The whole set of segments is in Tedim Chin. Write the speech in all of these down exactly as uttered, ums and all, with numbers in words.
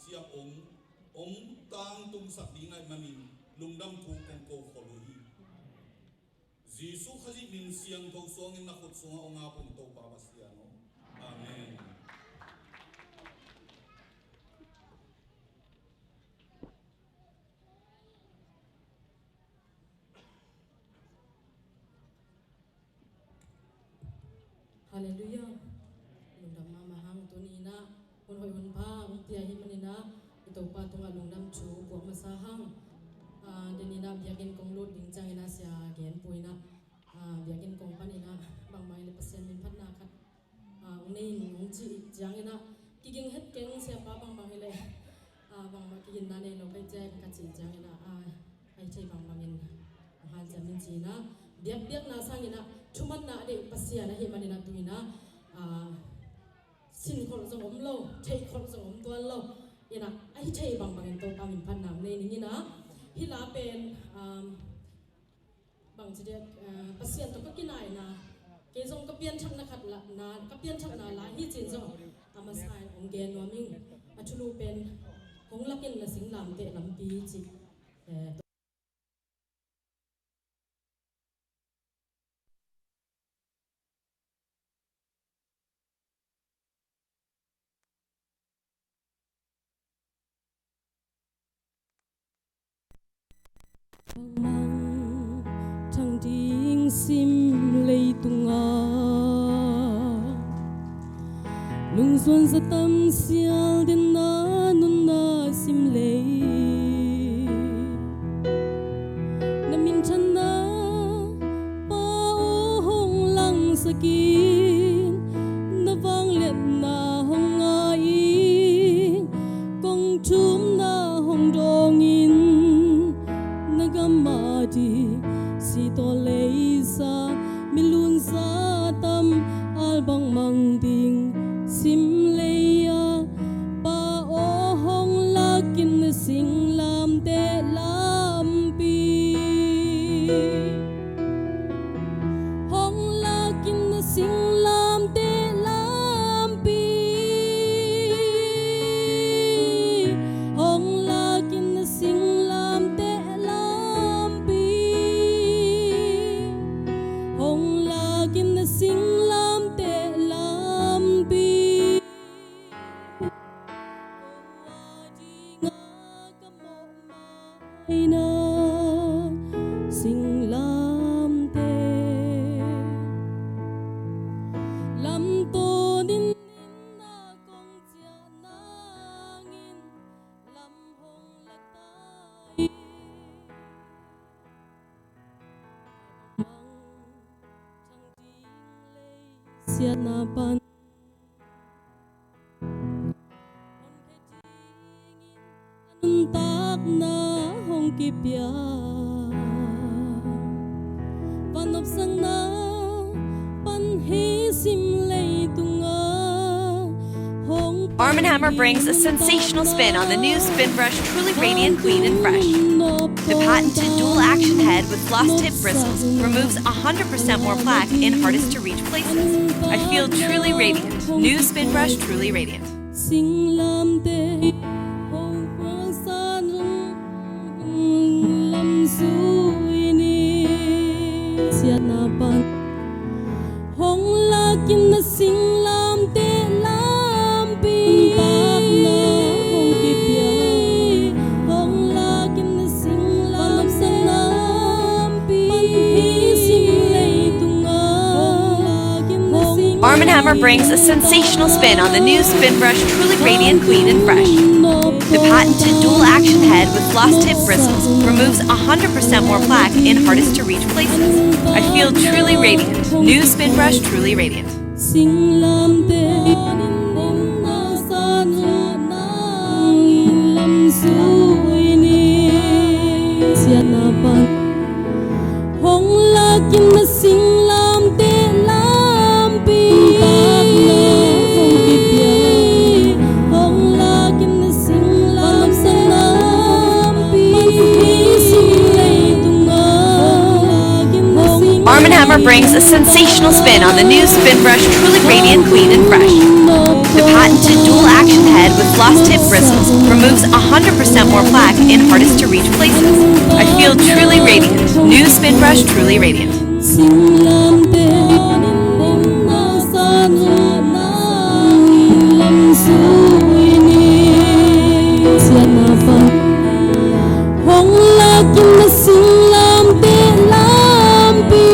Sia ong, ong tangtungsak ding ahih manin lungdam thu kong ko khol uh hi. Jesuh Khazih min siangtho suangin na khut sungah ong ap ung Topa Pasian aw. Amen. Halleluiah. Lungdam mahmah hang. Tuni in ah hun hoih hun pha hong pia ahih manin ah i Topa tungah lungdam thu puak masa hang. Ah, tuni in ah biakinn kong lut ding ciangin ah sia Gen Pu in ah, ah, biakinn kong panin ah bangmah hileh Pasian min phatna khat, ah, hong nei in hong cih ciangin ah kiging het keng, siapa, bangbang hileh, ah, bangmah kiginna nei lo ka hih ciang ka cih ciangin ah, ah, a hih theih bangbangin hong hanciam in ci in ah, biakpiakna sangin ah thumanna a deih Pasian ahih manin ah tu in ah, ah, sin kholh zong om lo, theih kholh zong om tuan lo in ah, a hih theih bangbangin Topa min phatna nei ning in ah, hih la pen, um, bangci diak, eh, Pasian tawh ka kinaina, kei zong ka pianthakna khat la, na, ka pianthakna la hi cin zong a masa in hong gen nuam ing. A thulu pen hong lakin na singlamteh lampi ci, eh, Bangmah thang ding sim leitungah lungzuan za tam sial den na nunna sim lei. Na minthanna Pa aw hong langsak in, na vangliatna hong ngai in, kong thumna hong dawng in, na gam a ding si tawh leisa mi lungzah tam al bangmah ding sim lei a, Pa aw hong lak in na singlamteh lampi. Hong lak in na singlamteh lampi. Hong lak in na singlamteh lampi. Hong lak in na singlamteh lampi. Ko a dingah ka mawhmaina singlamteh lamtawn in, na kong ciah nangin lam hong lak ta in. Bangmah thang ding lei siatna pan nuntakna hong kipia. Vanopsakna pan hei sim leitungah hong Arm and Hammer brings a sensational spin on the new Spinbrush Truly Radiant Clean and Fresh. The patented dual action head with floss tip bristles removes one hundred percent more plaque in hardest to reach places. I feel truly radiant. New Spinbrush Truly Radiant. Singlamteh hong khualsa nung lam zui ni. Siatna pan hong lak in na singlamteh lampi. Nuntakna hong kipia. Hong lak in na singlamteh lampi. Pan hei sim leitungah hong lak in na sing Arm and Hammer brings a sensational spin on the new Spinbrush Truly Radiant Clean and Fresh. The patented dual action head with floss tip bristles removes one hundred percent more plaque in hardest to reach places. I feel truly radiant. New Spinbrush Truly Radiant. Singlamteh hong na sa nangin lam zui ni. Siatna pan hong lak in na singlamteh lampi. Nuntakna hong kipia. Hong lak in na singlamteh lampi. Pan hei sim leitungah hong lak in na sing Arm and Hammer Brings a sensational spin on the new Spinbrush Truly Radiant Clean and Fresh. The patented dual action head with floss tip bristles removes one hundred percent more plaque in hardest to reach places. I feel truly radiant. New Spinbrush Truly Radiant. Hong lakin na singlamteh lampi,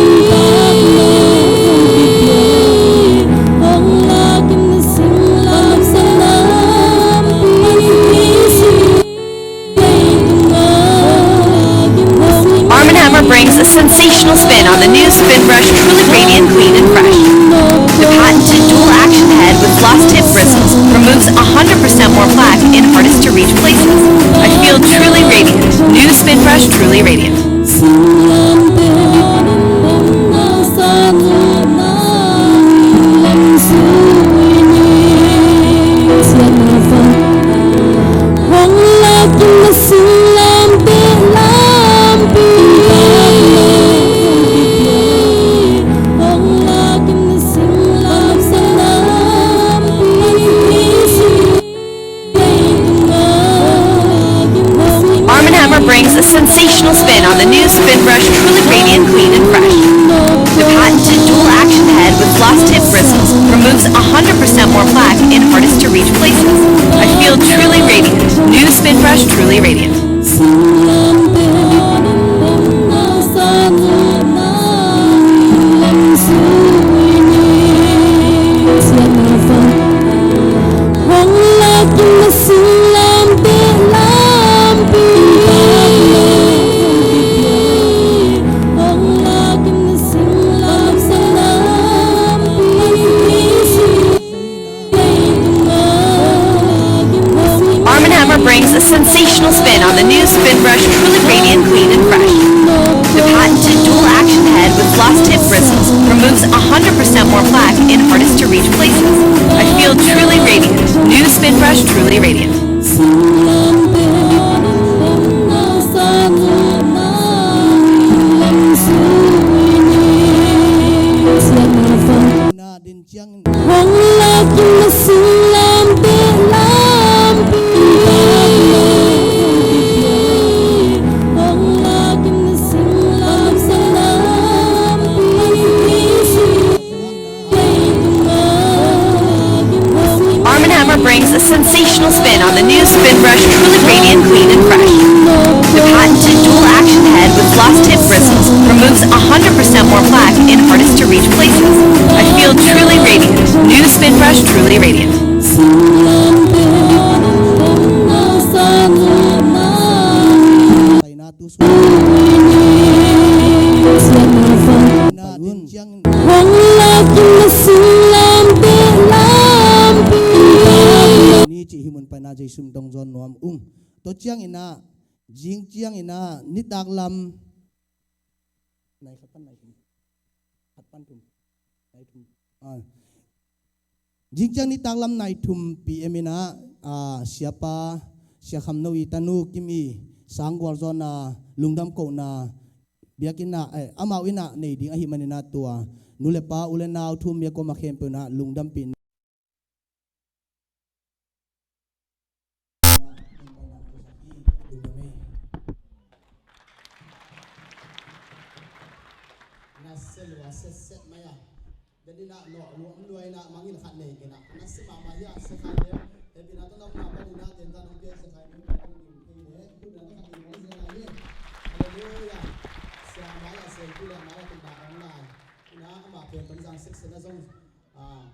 hong lakin na singlamteh lampi. Arm and Hammer brings a sensational spin on the new Spinbrush Truly Radiant Clean and Fresh. The patented dual action head with floss tip bristles removes one hundred percent more plaque in hardest to reach places. I feel truly radiant. New Spinbrush Truly Radiant. Arm and Hammer brings a sensational spin on the new Spinbrush Truly Radiant Clean and Fresh. The patented dual action head with floss tip bristles removes one hundred percent more plaque in hardest to reach places. I feel truly radiant. New Spinbrush Truly Radiant. Arm and Hammer brings a sensational spin on the new Spinbrush Truly Radiant Clean and Fresh. The patented dual action head with floss tip bristles removes one hundred percent more plaque in hardest to reach places. I feel truly radiant. New Spinbrush Truly Radiant. Hong lakin na singlamteh lampi, hong lakin na singlamteh lampi. Arm and Hammer brings a sensational spin on the new Spinbrush Truly Radiant Clean and Fresh. The patented dual action head with floss tip bristles removes one hundred percent more plaque in hardest to reach places. I feel truly radiant. New Spinbrush Truly Radiant. Hong lakin na singlamteh lampi. Ni cih hi mun paina Jesu min tawh hong zawn nuam ung. Tua ciangin ah, zing ciangin ah, nitak lam nai khat pan nai thum. Khat pan thum. Nai thum. Ah. Zing ciang nitak lam nai thum P M in ah, ah, siapa, Sia Kham No i tanu Kim i sang gualzawhna, lungdam kohna, biakinn ah, eh, amau in ah nei ding ahih manin ah tua nu le pa, u le nau, thu um mi a kuamah khempeuh in ah lungdampih. Nasia lua setset mai a. Deninah nawh luang luainah mangin khat nei kinah nasia mahmah hi a, sia khai lem. Hepinah tawh namna paninah tentan hong pia sia khai lem. Hepinah tawh khat nei mawk sia lai hi. Halleluiah. Sia mai a, sia tu le mai a, kin ba hong lai. Inah amah pen pan zang section a zong, ah,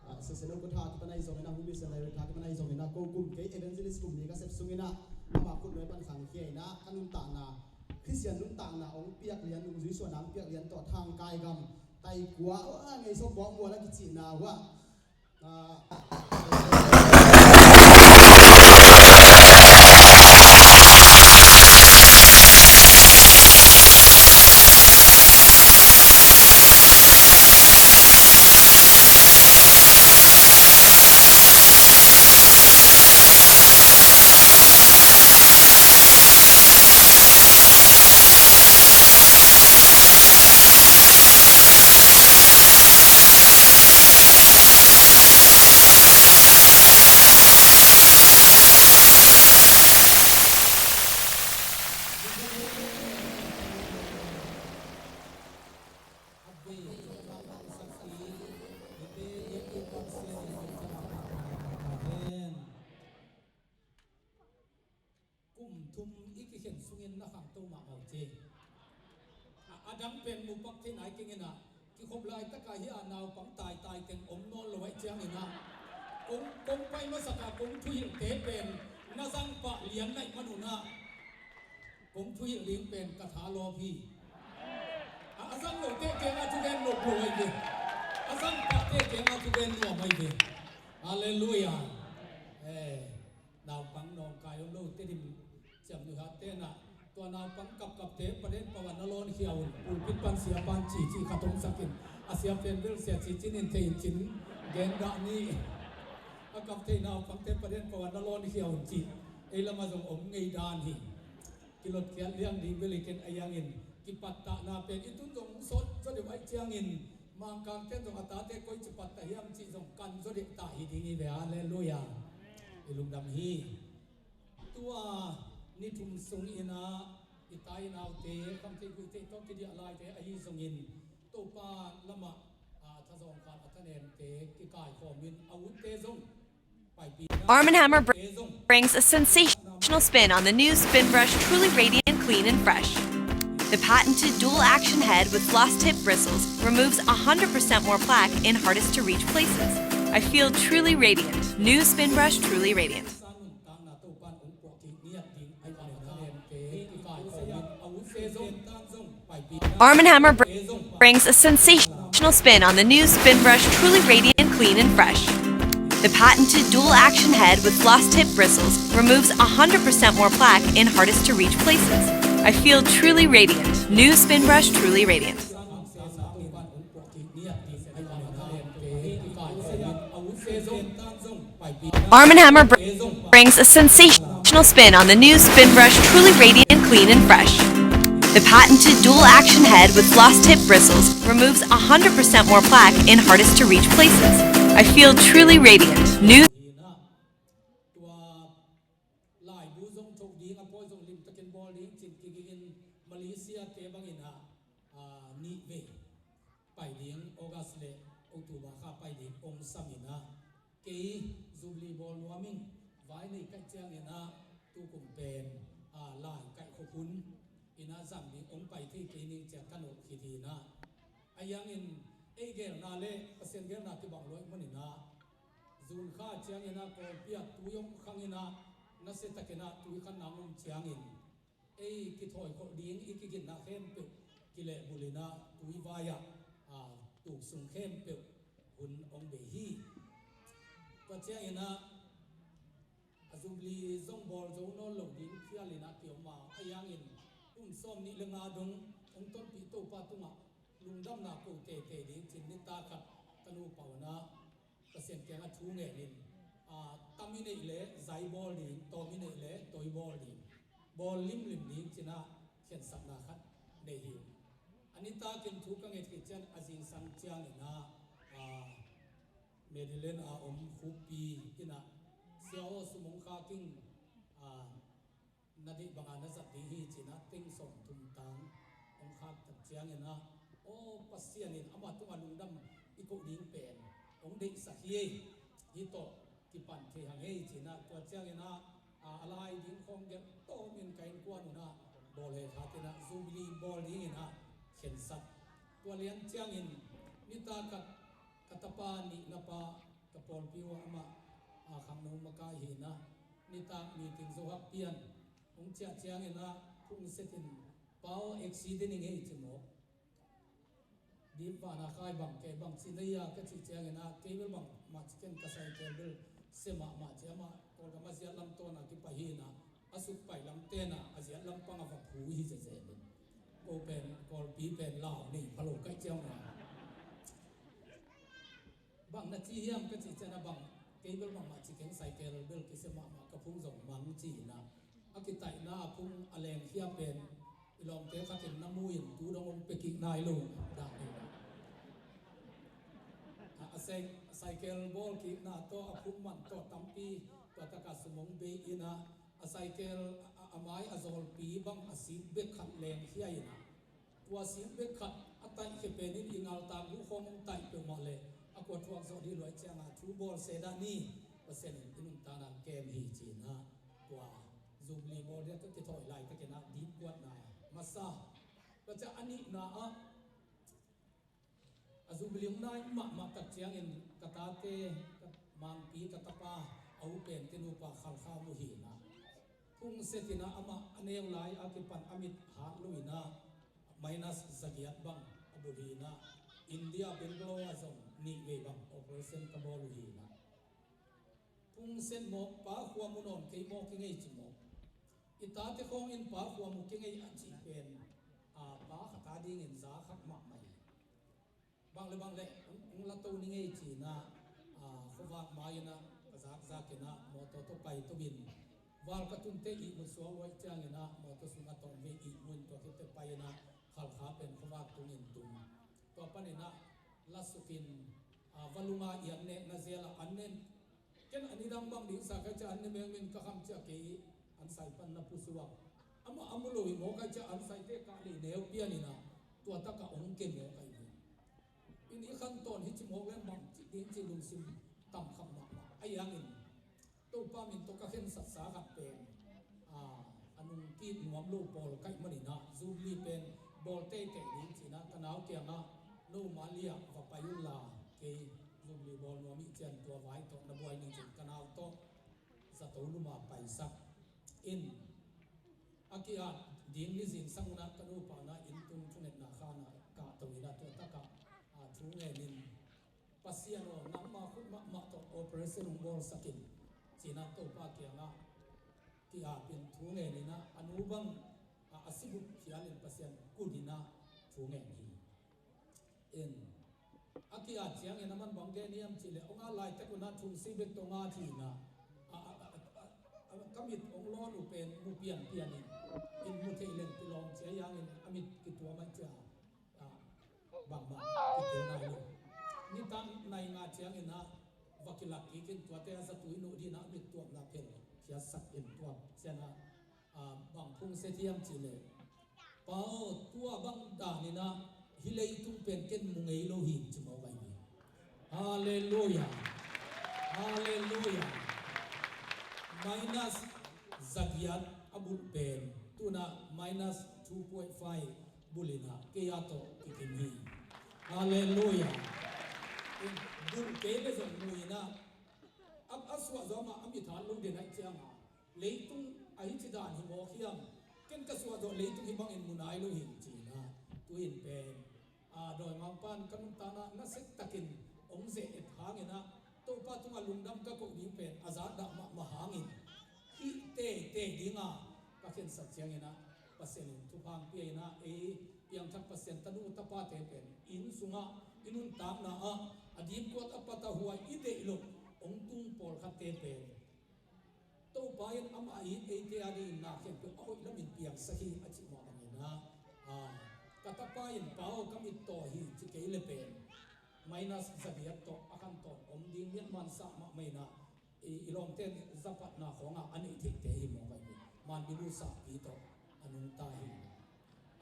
ah, section a kutha kipan ahi zonginah, humi sia lai kutha kipan ahi zonginah, ko kum kei evangelist kum ni ka sep sunginah amah kut nuai pan khang khia inah ka nuntakna, Khristian nuntakna hong piak lian, nungzui suahna hong piak lian tawh thangkai gam, taikua, a, ngei sawm bawk mual a kicihna uh ah, a, To mahmah uh ci. A, a dang pen mu pak thei nai keng in ah, kikhop laitak ah hi a naupang taitai teng om nawn lo ahih ciangin ah, kong, kong pai masak ah kong thuhilhte pen na zang pah lian naih manun ah, kong thuhilh ding pen ka tha lawp hi. A, a zang lote kiangah thugen nop lo ahi ve. A zang pahte kiangah thugen nuam ahi ve. Halleluiah. Eh, naupang nawngkai om lo Tedim ciamnuih ah ten ah, tua naupang kapkapte paden pau ah na lawnkhia un. Pulpit pan sia pan cici khat hong sak in, a sia pen bel sia cici in thei in cin gen dah ni. A kap thei naupangte paden pau ah na lawnkhia un ci. Ei lamah zong om ngei dan hi. Kilotkhiat liang ding bel hi ken, a hiangin kipattahna pen i tun zong sawt zaw deuh ahih ciangin, Mangkangte'n zong a tate koici pattah hiam cih zong kan zaw deuh ta hi ding hi ve. Halleluiah. I lungdam hi. Tua ni thum sung in ah i tai naute, khamtheih guihtheih tawh kidiah laite ahi zongin, Topa lamah, a, thazawng khat a thanemte kikaikhawm in, a utte zong Arm & Hammer br- brings a sensational spin on the new Spinbrush, Truly Radiant, Clean and Fresh. The patented dual action head with floss tip bristles removes one hundred percent more plaque in hardest to reach places. I feel truly radiant. New Spinbrush, Truly Radiant. Arm & Hammer br- brings a sensational spin on the new Spinbrush, Truly Radiant, Clean and Fresh. The patented dual action head with floss tip bristles removes one hundred percent more plaque in hardest to reach places. I feel truly radiant. New Spinbrush, Truly Radiant. Arm & Hammer br- brings a sensational spin on the new Spinbrush, Truly Radiant, Clean and Fresh. The patented dual action head with floss tip bristles removes one hundred percent more plaque in hardest to reach places. I feel truly radiant. New Tua laibu zong tho ding, a pawi zong limtakin bawl ding cin kigingin Malaysia te bangin ah, a, nih vei pai ding, August le October kha pai ding ong sam in ah, kei Jubilee bawl nuam ing, vai nei kaih ciangin ah, tukum pen, a, lai kaih khop hun in ah zang ding ong pai thei kei ning ciang ka nolh khit hi in ah. A hiangin ei geelna le Pasian geelna kibang luai manin ah, June kha ciangin ah Kawlpi ah tui ong khang in ah, nasia takin ah tui khanna ong om ciangin, ei kithawi kholh ding i kiginna khempeuh kilehbulh in ah, tui vai ah, a, tuksung khempeuh hun ong bei hi. Tua ciangin ah, a Jubilee zong bawl zo nawn lo ding phial in ah kiom a, a hiangin kum sawm nih le nga dong ong tonpih Topa tungah lungdamna ko teitei ding cin nitak khat ka nupa un ah Pasian kiangah thu ngen in, a, tam i neih le zai bawl ding, tawm i neih le toi bawl ding, bawl limlim ding cin ah khensatna khat nei hi. A nitakin thu ka nget khit ciang a zingsang ciangin ah, a, Maryland a om Khup Pi in ah, Sia aw, sum ong khak ing, a, na deih banga na zat ding hi cin ah teng sawmthum tang ong khak tak ciangin ah, aw, Pasian in ama tungah lungdam i koh ding pen ong deihsak hi ei, hih tawh kipan thei hang ei cin ah, tua ciangin ah, a, a lai ding khawng gelh tawmin ka innkuan un ah bawl het hat in ah Jubilee bawl dingin ah khensat. Tua lian ciangin nitak khat ka tapa nihna pa, ka pawlpi uh ah amah, a, khangno makai hi in ah, nitak meeting zo hak pian ong ciah ciangin ah phung setin, "Pa aw, accident ing ei," ci mawk. Dip vana khai bang, kei bang ci na hia ka cih ciangin ah, "Kei bel bangmah ci keng, ka cycle bel sia mahmah," ci. Amah Kawlgam a ziat lam tawn a kipai hi in ah, a suk pai lam ten ah a ziat lam pang a va phu hi zezen in. Ko pen Kawlpi pen lau nei pha lo kaih ciang a. "Bang na ci hiam?" ka cih ciang a, "Bang, kei bel bangmah ci keng, cycle bel kisia mahmah, ka phung zong mang," ci in ah, a kitaihna a phung a lengkhia pen i lawmte khat in na mu in tu dong ong pia kik nai lo dan hi. A, a cy-, cycle bawl kikna tawh, a phung man tawh tampi tua tak a sum ong bei in ah, a cycle a, a, a mai a zawlpi bang a seat belt khat lengkhia in ah, tua seat belt khat a taihkhia pen in i ngaltak uh khawng ong taih peuhmah leh a kua thuak zawh dih luai ciang a, "Thu bawl se dah ni, Pasian in i nuntakna kem hi," ci in ah, tua Jubilee Bawl ding a ka kithawi laitakin ah dipkuatna masa. Tua ciang a nihna ah a Jubilee hong nai mahmah tak ciangin ka tate, ka mangpi, ka tapa, a u pente nupa Khalkha mu hi in ah, phungset in ah amah a neu lai a kipan a mit hat lo in ah minus zagiat bang a bulh hi in ah, India Bangalore ah zong nih vei bang operation ka bawl uh hi in ah, phungset mawk, pa khua mu nawn kei mawk i ngei ci mawk. I tate khawng in pa khua mu kei ngei a cih pen, a, pa khat a dingin za khat mahmah hi. Bang le bang le hong, hong la to ni ngei ci in ah, a, khuavak mai in ah ka zakzak in ah mawtaw tawh pai to in, val ka tunte ihmut suak luai ciangin ah mawtaw sung a tawm ve ihmut in tua khitteh pai in ah Khalkha pen khuavak tungin tung. Tua panin ah la sukin, a, va lung a i an nekna zel ah an nen. Ken a nidang bang ding sa kai ciah an ne meng min ka kham ciah kei an sai pan na pusuak. Amah a mu lo hi maw kai ciah an saite kah lei neu pian in ah tua tak ah hong ke maw kai ve. In i khan tawn hi ci mawk leng bang ci ding ci lungsim tam kham mahmah. Ahi hangin Topa min tawh ka khensatsa khat pen, a, a nungkik nuam lo pawl ka hih manin ah Jubilee pen bawl teitei ding ci in ah ka nau kiangah no Malia va pai unla, kei Jubilee bawl nuam ih cian tua vai tawh na buai ning ci in ka nau tawh zato lum a paisak in, a ki-at ding ni zingsang un ah ka nupa in ah inn tung thungetna khan ah kahto in ah tua tak ah, a, thu ngen in, Pasian aw, nangma khut mahmah tawh operation hong bawlsak in ci in ah Topa kiangah ki-ap in thu ngen in ah a nu bang, a, a sibup khial in Pasian kut in ah thu ngen hi. In a ki-at ciangin a man bang gen hiam cih leh hong at laitak un ah thungsi bek tawh hong at hi in ah, a, a, ka mit hong lawn uh pen mu pianpian in, in mu thei leng kilawm ci a, ahi hangin a mit kituam a cia, a, bangmah kitel nai lo. Nitak nai nga ciangin ah va kilak kik in tuate a zatui nuh ding in ah a mit tuamna phel khiatsak in tuam ciang ah, a, bang phungset hiam cih leh, Pa aw, tua bang dan in ah hih leitung pen ken mu ngei lo hi ci mawk ahi hi. Halleluiah. Halleluiah. Minus zagiat a bulh pen tu in ah minus two point five bulh in ah kei a tawh kikim hi. Halleluiah. Bulh kei le zong mu in ah a, a suah zawh mah a mit hat lo den ahih ciangin leitung a hih ci dan hi mawk hiam? Ken ka suah zawh leitung hih bangin mu nai lo hi ci in ah tu-in pen, a, dawimangpa'n ka nuntakna nasia takin hong ze-et hangin ah Topa tungah lungdam ka koh ding pen a zahdah mahmah hangin hih teitei ding a ka khensat ciangin ah Pasian in thupha hong pia in ah ei piangthak Pasian tanu tapate pen inn sungah i nuntakna ah a dipkuat a pat a huai i deih loh hong tung pawlkhatte pen Topa in amah in eite a dingin na khempeuh a hoih lamin piangsak hi a cih mah bangin ah, a, ka tapa in Pa aw ka mit taw hi ci kei le pen minus zagiat tawh a khan tawn om ding mian man sa mahmah in ah i, i lawmte'n zapatna khawngah a neih theihte hi mawk ahi hi. Manbilu sahpi tawh a nungta hi.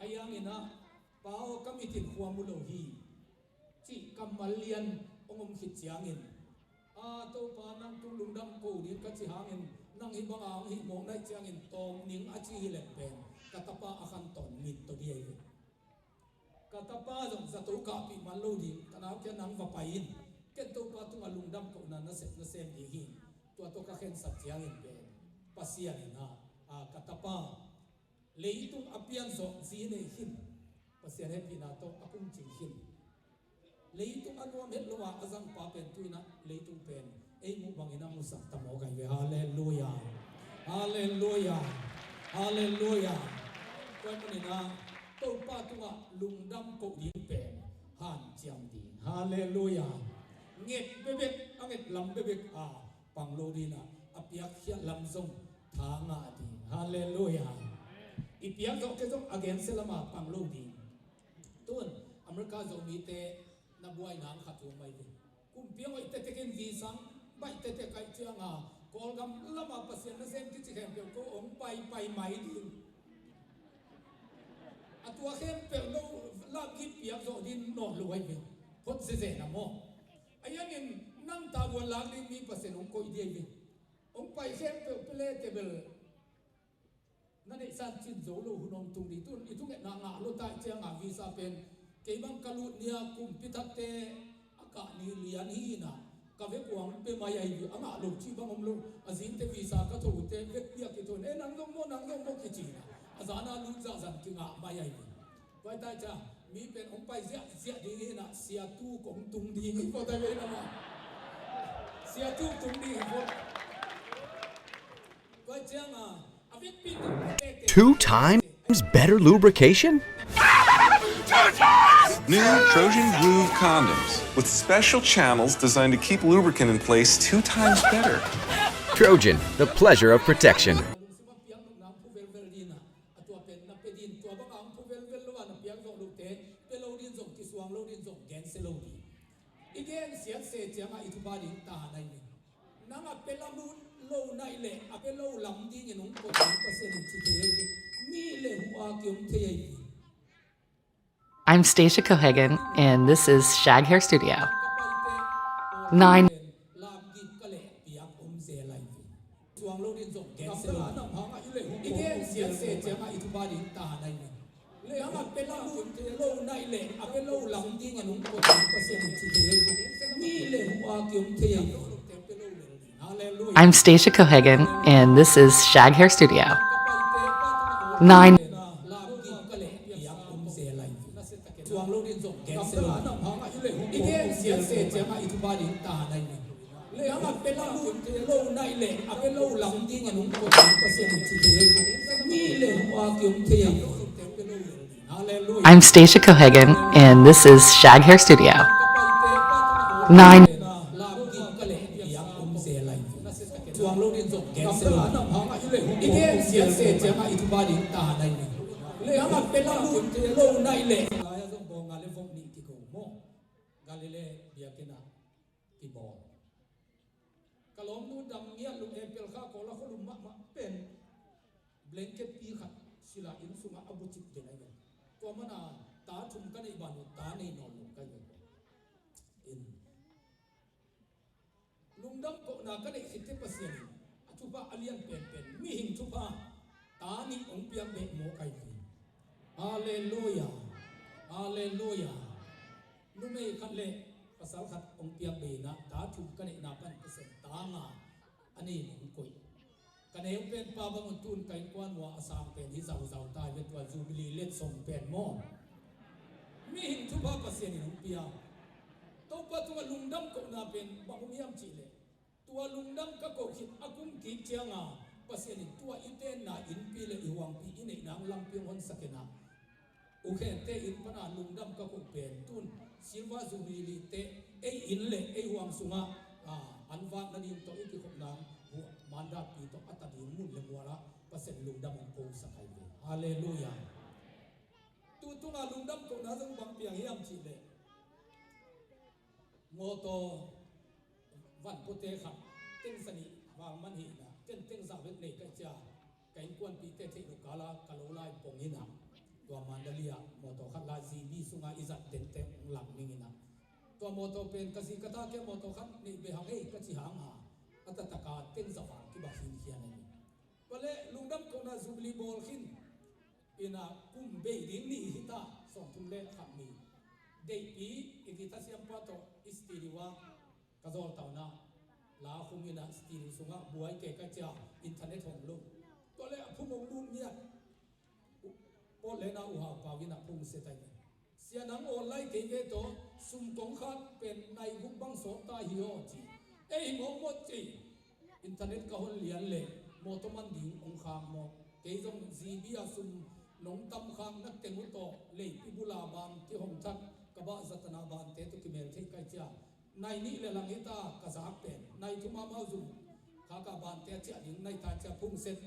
Ahi hangin ah Pa aw ka mit in khua mu lo hi cih kammal lian hong om khit ciangin, a, Topa nang tung lungdam ko ding ka ci hangin nang hih banga hong hih mawk na hih ciangin tawm ning a ci hi leh pen ka tapa a khan tawn mit tawh ding ahi ve. Ka tapa zong zato kahpih man lo ding, ka nau kiang nang va pai in, ken Topa tungah lungdam kohna nasep nasem ding hi. Tua tawh ka khensat ciangin pen Pasian in ah, a, ka tapa leitung a pian zawh zi nei khin, Pasian hehpihna tawh a kumcing khin. Leitung a nuam het lo a a zangpa pen tu in ah leitung pen ei muh bangin a musak ta mawk ahi ve. Halleluiah. Halleluiah. Halleluiah. Tua ahih manin ah Topa tungah lungdam koh ding pen hanciam ding. Halleluiah. Nget bekbek, a nget lam bekbek a pang lo ding a, a piakkhiat lam zong tha ngah ding. Halleluiah. I piak zawh kei zong a gensia lama pang lo ding. Tun America Zomite na buaina ang khat hong mai ve. Kumpi a hoih tektek in visang baih tektek ahih cianga Kawlgam lama Pasian nasem kici khempeuh ko hong paipai mai ding. A tua khempeuh no lakgik piak zawh ding nawn lo ahi ve. Phot zeze na maw? Ahi hangin nang tavuan lak ding mi Pasian hong koih ding ahi ve. Hong pai khempeuh pele tebel Na neihsan cin zo lo hun hong tung ding. Tun i thungetna ngah lo ta ih cianga visa pen kei bang ka lut nia kumpi thakte a kah ni lian hi na, ka vekpi-a hong pia mai ahi ve. A ngah lo cih bang om lo. A zingte visa ka tho uh te vekpi-a kitho in, e, nang zong maw, nang zong maw kici na, a zana lut zahzah kingah mai ahi ve. Tua ahih ciang mi pen hong pai ziahziah ding hi na, sia tu kong tung ding hi, tua ahih ciang a, sia tu tung ding hi. Tua ahih ciang a, a vekpi tu. Two times better lubrication? New Trojan Groove condoms with special channels designed to keep lubricant in place two times better. Trojan, the pleasure of protection. A tua pen na pia ding, tua bang a hong phu velvel lo a na piak zawh lote pia lo ding zong, kisuang lo ding zong gensia lo ding. I gensiat se ciangah i thupha ding ta na hi. Nang a pia lam lo na hih leh a pia lo lam dingin hong ko ding Pasian in ci thei hi. Mi le hu a ki-om thei hi. I'm Stacia Cohagen, and this is Shag Hair Studio. Nine. I'm Stacia Cohagen, and this is Shag Hair Studio. Nine. I'm Stacia Cohagen, and this is Shag Hair Studio. Nine. Galilee biakinn ah kibawl. Ka lawmnu dam ngiat lum, April kha Kawl a khualum mahmah pen blanket pi khat sila inn sungah a bucip den ahi ve. Tua mana ta thum ka neih ban uh ta nei nawn lo ka hi ve. In lungdam kohna ka neih khitte Pasian in a thupha a lian penpen mihing thupha ta nih hong piak beh mawk ahi ve. Halleluia. Halleluia. Numei khat le pasal khat hong piak bei inah ta thum ka neihna pan Pasian ta nga a nei hong koih. Ka neu pen pa bangun tun ka innkuan uh a sang pen hi zauzau ta hi ve, tua Jubilee let sawm pen maw. Mihing thupha Pasian in hong pia. Topa tungah lungdam kohna pen bang om hiam cihleh, tua lungdam ka koh khit a kum kik cianga Pasian in tua i tenna innpi le i huangpi i neihna lampi hong honsak inah, ukhente inn pana lungdam ka koh pen tun Silver Jubilee te ei inn le ei huang sungah, a, an vak nading tawh i kikhopna mandatpi tawh a ta ding mun le mualah Pasian lungdam hong kosak ahi ve. Halleluia. Tu tunga lungdam kohna zong bang piang hiam cihleh, mawtaw van pute khat teng za nih val man hi inah, ken teng za bek nei ka hih ciang ka innkuanpihte theih loh kala ka lo lai pong inah, tua Mandalay ah mawtaw khat la G B sunga i zat tengteng hong lak ning inah, tua mawtaw pen ka zi ka ta ke mawtaw khat neih beh hang ei ka ci hang a, a taktaka teng za val kibang khinkhian ahi. Tua leh lungdam kohna Jubilee bawl khin inah kum bei ding ni hi ta, sawmthum le khat ni. Deihpi i guitar siampa tawh i studio ah ka zawltauna la khum inah studio sungah buai kei ka hih ciang internet hong lo. Tua leh a phung hong lut ngiat. Portland a U Hau Pau inah phung se ta inah, Sia nang awl lai kei ve tawh, sum kong khak pen nai guk bang sawt ta hi aw ci. Ei hi mawkmawk ci. Internet ka hon lian leh mawtaw man ding hong khak mawk. Kei zong G B a sum nong tam khak na teng uh tawh leipi bula ban kihong thak ka bahzatna bante tawh kimel thei ka hih ciang, nai nih le lang hi ta ka zak pen, nai thum amau zum khak a bante a ciah ding nai ta ciang phung set.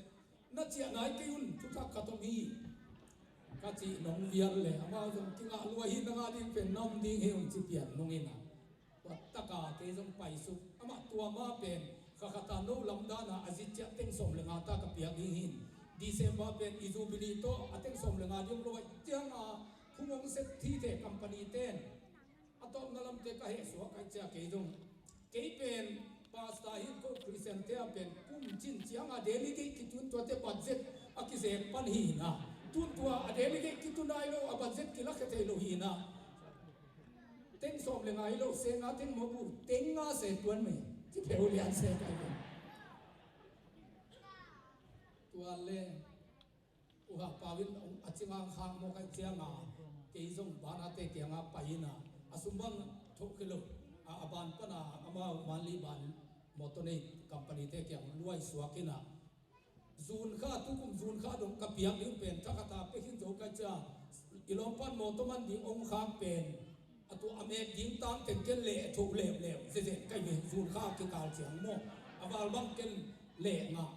Na ciah nai kei un, thuthak khat om hi ka cih nong vial leh amau zong kingah lua hi, na ngah ding pen na om ding hi hong ci pian nung inah, tua taka kei zong paisuk. Amah tua ma pen kha khat a no lam dana a zit ciah teng sawm le nga ta ka piak ding hi. December pen i Jubilee tawh a teng sawm le nga ding om lo ahih cianga phung hong set thite company ten a tawpna lamte ka hehsuak ahih ciang kei zong, kei pen pastor hi ko, Christian te a pen kum cin cianga delegate kitun tuate budget a kizek pan hi na. Tun tua a delegate kitu nai lo, a budget kilakhia thei lo hi na. Teng sawm le nga hi lo, se nga teng mawk uh, teng nga se tuan mei. Ci pheu lian se kai ve. Tua le U Hak Pau in a cingang khak mawk ahih cianga kei zong banate kianga pai ina, a sum bang thoh kei lo. A, a ban pana amau Manli ban mawtaw nei company te kiang luai suak ina, June kha, tukum June kha dong ka piak ding pen thakhat a pia khin zo ka cia, i lawmpan mawtaw man ding ong khak pen a tua a mek ding tang teng ken leh tho leuleu zezen kai ve. June kha kikal ciang maw, a val bang ken leh ngah.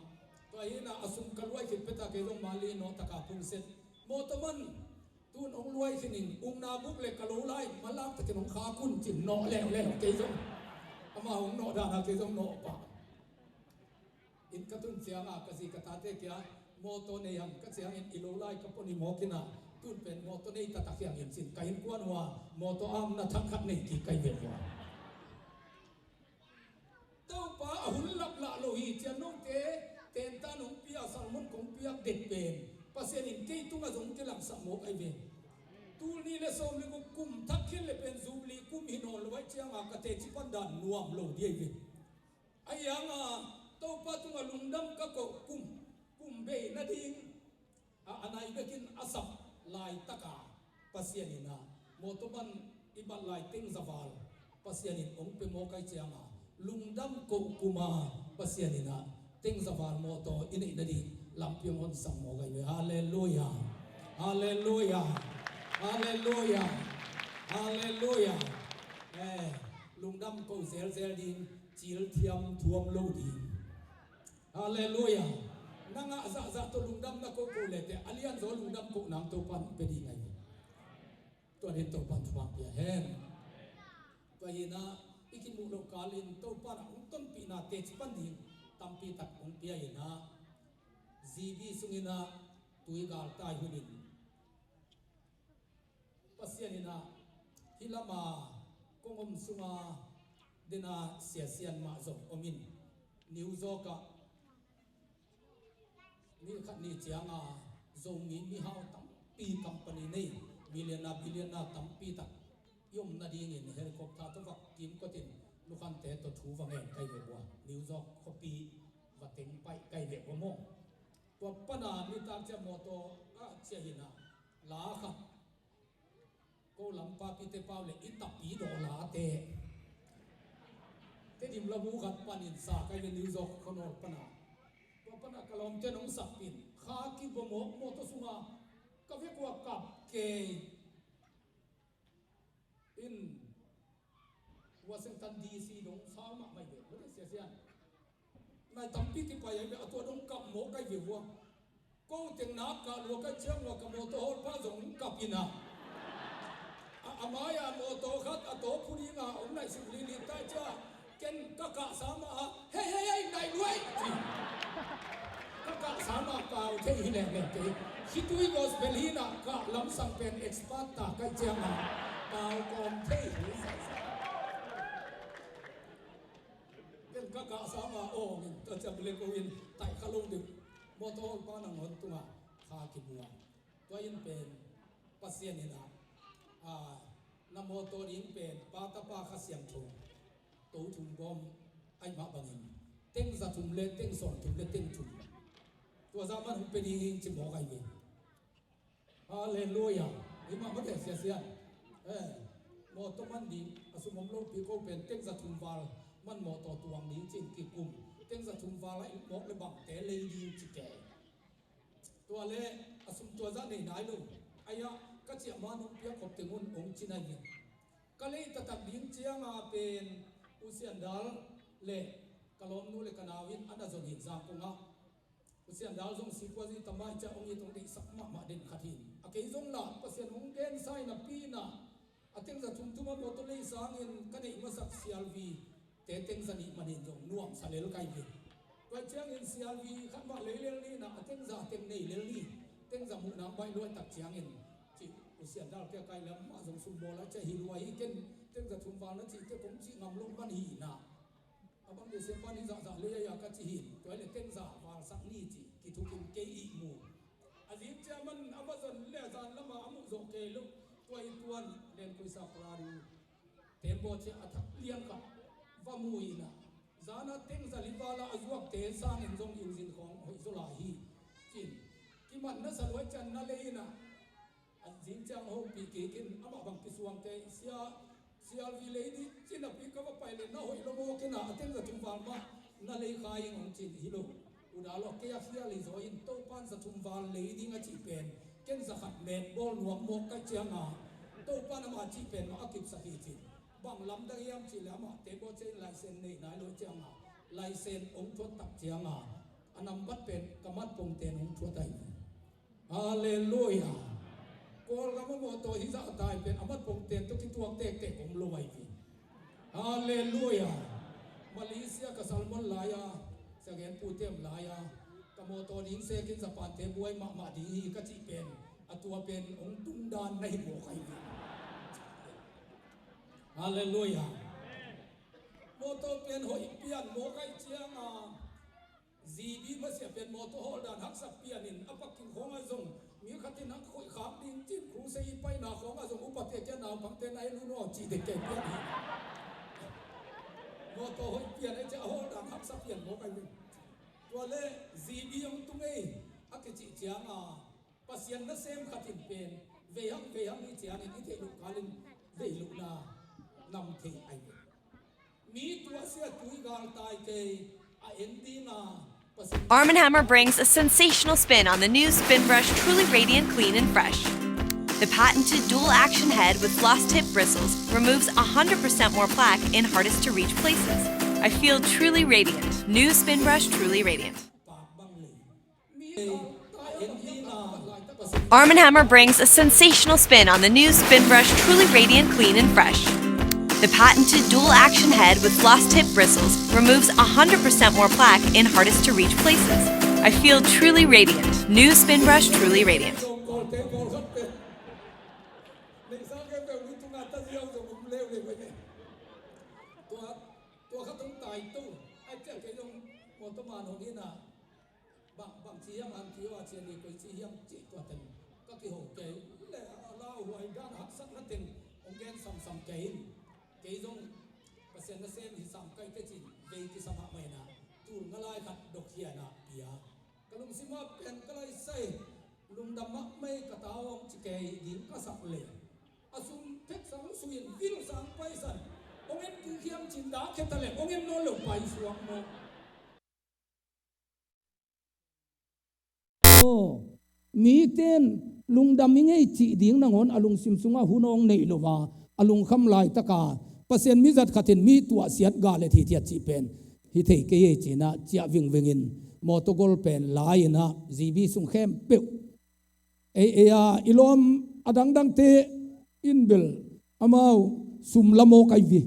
Tua hi na a sum ka luai khit peta kei zong Manli nawh taka phungset. Mawtaw man tun ong luai khin in, ukna buk le ka lo lai malak takin ong khak un cin nawh leuleu kei zong. Ama ong nawh dana kei zong nawh pah. Inn ka tun cianga ka zi ka tate kia mawtaw nei hang ka ciangin i lo lai ka pon i mawk ina, tun pen mawtaw nei taktak hiangin cin ka innkuan hua mawtaw amna thak khat nei kik kai ve hua. Topa a hun lap lah lo hi cian note, tenta nong pia salmon kong piak det pen Pasian in kei tunga zong kilangsak mawk ai ve. Tul ni le sawm le guk kum thak khin le pen Jubilee kum hi nawn lo ai cianga ka teci pan dan nuam lo di ai ve. A hianga Topa tunga lungdam ka koh kum, kum bei nading a, a nai bekin a sap laitaka Pasian ina mawtaw man i bat lai teng zaval Pasian in ong pe mawk ai cianga lungdam koh kuma Pasian ina teng zaval mawtaw i neih nading lampi ong honsam mawk ai ve. Halleluia. Halleluia. Halleluia. Halleluia. Eh, lungdam koh zelzel ding, cil thiam thuam lo ding. Halleluia. Na ngah zahzah tawh lungdam na kohkoh lete a lianzaw lungdam koh nang Topan pe ding ahi. Tua din Topan thuak pia hen. Tua hina i kimuh loh kalin Topan a hong tonpihna teci pan ding tampi tak hong pia hina. G B sungina tui gal tai hunin Pasian ina hih lama kong om sunga dena siasian mah zong omin New York ah ni khat ni cianga Zomi mihau tampi company nei millionaire billionaire tampi tak i om nadingin helicopter tawh vak kimkotin lukhante tawh thu va ngen kai ve bua New York khuapi va teng paih kai ve bua maw. Tua pana nitak cia mawtaw a cia hina la khat ko lampa pite pau le i tapi daw late Tedim labu khat panin sa kai ve New York khonol pana. Tua pana ka lawmte nong sakpin kha kibomawk mawtaw sunga ka vekua kap kei in Washington D C dong sau mahmah ve mawtaw siasian. Nai tampi kipai ai ve a tua dong kap mawk ai ve vua. Ko teng nak kah lua kai ciang ua ka mawtaw hawlpa zong kap ina. A, a mai-a mawtaw khat a tawp hu dinga om naih suk lili tai cia ken ka kah sama a hei hei hei naih luai ci. Ka kah sama pau thei hi leh leh kei. Khitui gospel hina kah lamsang pen expert ta kai cianga pau kawm thei hi. Ken ka kah sama aw ngin ka ciang leko in taih kha lo ding. Mawtaw hawlpa nang hon tunga kha kimuang. Tua in pen Pasian in a, a, na mawtaw ding pen Pa, Tapa, Kha Siangtho to thum gawm ai mah bangin teng za thum le teng sawm thum le teng thum tua za man hong pe ding hing ci mawk ai ve. Halleluia. Hi mah mate siasian. Eh, mawtaw man ding a sum om lopi ko pen teng za thum val man mawtaw tuang ding cin kikum. Teng za thum val ai mawk le bangte lei ding ci ke. Tua le a sum tua zah nei nai lo. Aia ka ciah ma nong piak khop teng un ong ci nai hi. Ka lei taktak ding cianga pen U Sian Dal le ka lawmnu le ka nau in a na zon hi Zangkong ah. U Sian Dal zong sikua zi tamai ciah ong it ong deihsak mahmah den khat hi. A kei zong la Pasian hong gensa in a pi in a A tengza thumthum a mawtaw lei sangin ka neih masak sialvi te tengza nih manin zong nuamsa lel kai hi. Tua ciangin sialvi khat mah lei lel ni na a tengza teng nei lel ni. Tengza muhna baih luai tak ciangin cih U Sian Dal kia kai lam mah zong sumbawl a cia hi luai hi ken tengza thum val na cih te kong cih ngam lo man hi na. A bang December ni zahzah lei a ka cih hi. Tua le tengza valsak ni cih kit thukin kei i mu. A zing ciang man a va zon le a zan lama a muh zawh kei lo. Tua i tuan len kuisa pla ru tembaw ciah a thak lian kha va mu ina, zana tengza li vala a zuakte sangin zong in zin khawng hoih zaw lai hi. Cin kiman na sa luai cian na lei ina, a zing ciang hopih kikin amah bang kisuangte sia sialvi lei dih cin a pi ka va pai le na hoih lo mawk ina a tengza thum val mah na lei kha ing hong cin hi lo. Uda lo kei a khial hi zaw in Topan za thum val lei ding a cih pen ken za khat met bawl nuam mawk kaih cianga Topan ama cih pen mah a kipsak hi cin. Bang lamdang hiam cih le amah tembaw ciah in laisen nei nai lo cianga laisen hong thuat tak cianga a nambat pen ka mat pongten hong thuat ahi. Halleluia. Kawlgam a mawtaw hi zah a tai pen a mat pongten tawh kituak tektek om lo ahi hi. Halleluia. Malaysia ka salmon lai-a, sagen putem lai-a ka mawtaw ding sekin Japan te buai mahmah ding hi ka cih pen a tua pen hong tungdan na hi mawk ahi hi. Halleluia. Mawtaw pen hoih pian mawk ahi cianga G B masia pen mawtaw hawl dan haksa pianin a pakin khawngah zong mi khatin hak khoih khak ding cin crusade i paina khawngah zong upate kia naupangte na en hun aw cih dek kei pian hi. Mawtaw hoih pian a cia hawl dan haksa pian mawk ahi. Tua le G B hong tung ei a kicih cianga Pasian nasem khatin pen veihang veihang hi ciangin i theih loh kalin veih lohna nam thei ahi. Mi tuahsia tui galtai kei a en dina Arm & Hammer brings a sensational spin on the new Spin Brush, Truly Radiant, Clean and Fresh. The patented dual action head with floss tip bristles removes one hundred percent more plaque in hardest to reach places. I feel truly radiant. New Spin Brush, Truly Radiant. Arm & Hammer brings a sensational spin on the new Spin Brush, Truly Radiant, Clean and Fresh. The patented dual action head with floss tip bristles removes one hundred percent more plaque in hardest to reach places. I feel truly radiant. New Spin Brush, Truly Radiant. Tua khat hong tai tu a ciah kei zong mawtaw man hong ina bang bang ci hiam an kio a cian ni koi ci hiam ci tua ten ka kiho kei le a lauhuai dan haksakna ten hong gen samsam kei in kei zong Pasian nasem hi sam kai te cin vei kisam ah maina tul nga lai khat dok hiana pia ka lungsim ah pen ka lai sai lungdam ah mai ka tau hong ci kei ding ka sak le a sum thek sang suin vil sang paisan hong en kik hiam cin dah kheta le hong en nawn lo pai suak maw? Aw, miten lungdam i ngei cih ding nangawn a lungsim sungah hun awng neih lo a, a lungkham laitaka Pasian mizat khatin mi tuahsiat gah le thithiat cih pen hi thei kei ei cinah ciah vingvingin mawtaw gol pen lai-inah G B sung khempeuh ei ei a i lawm a dangdangte in bel amau sum la mawk ahi ve.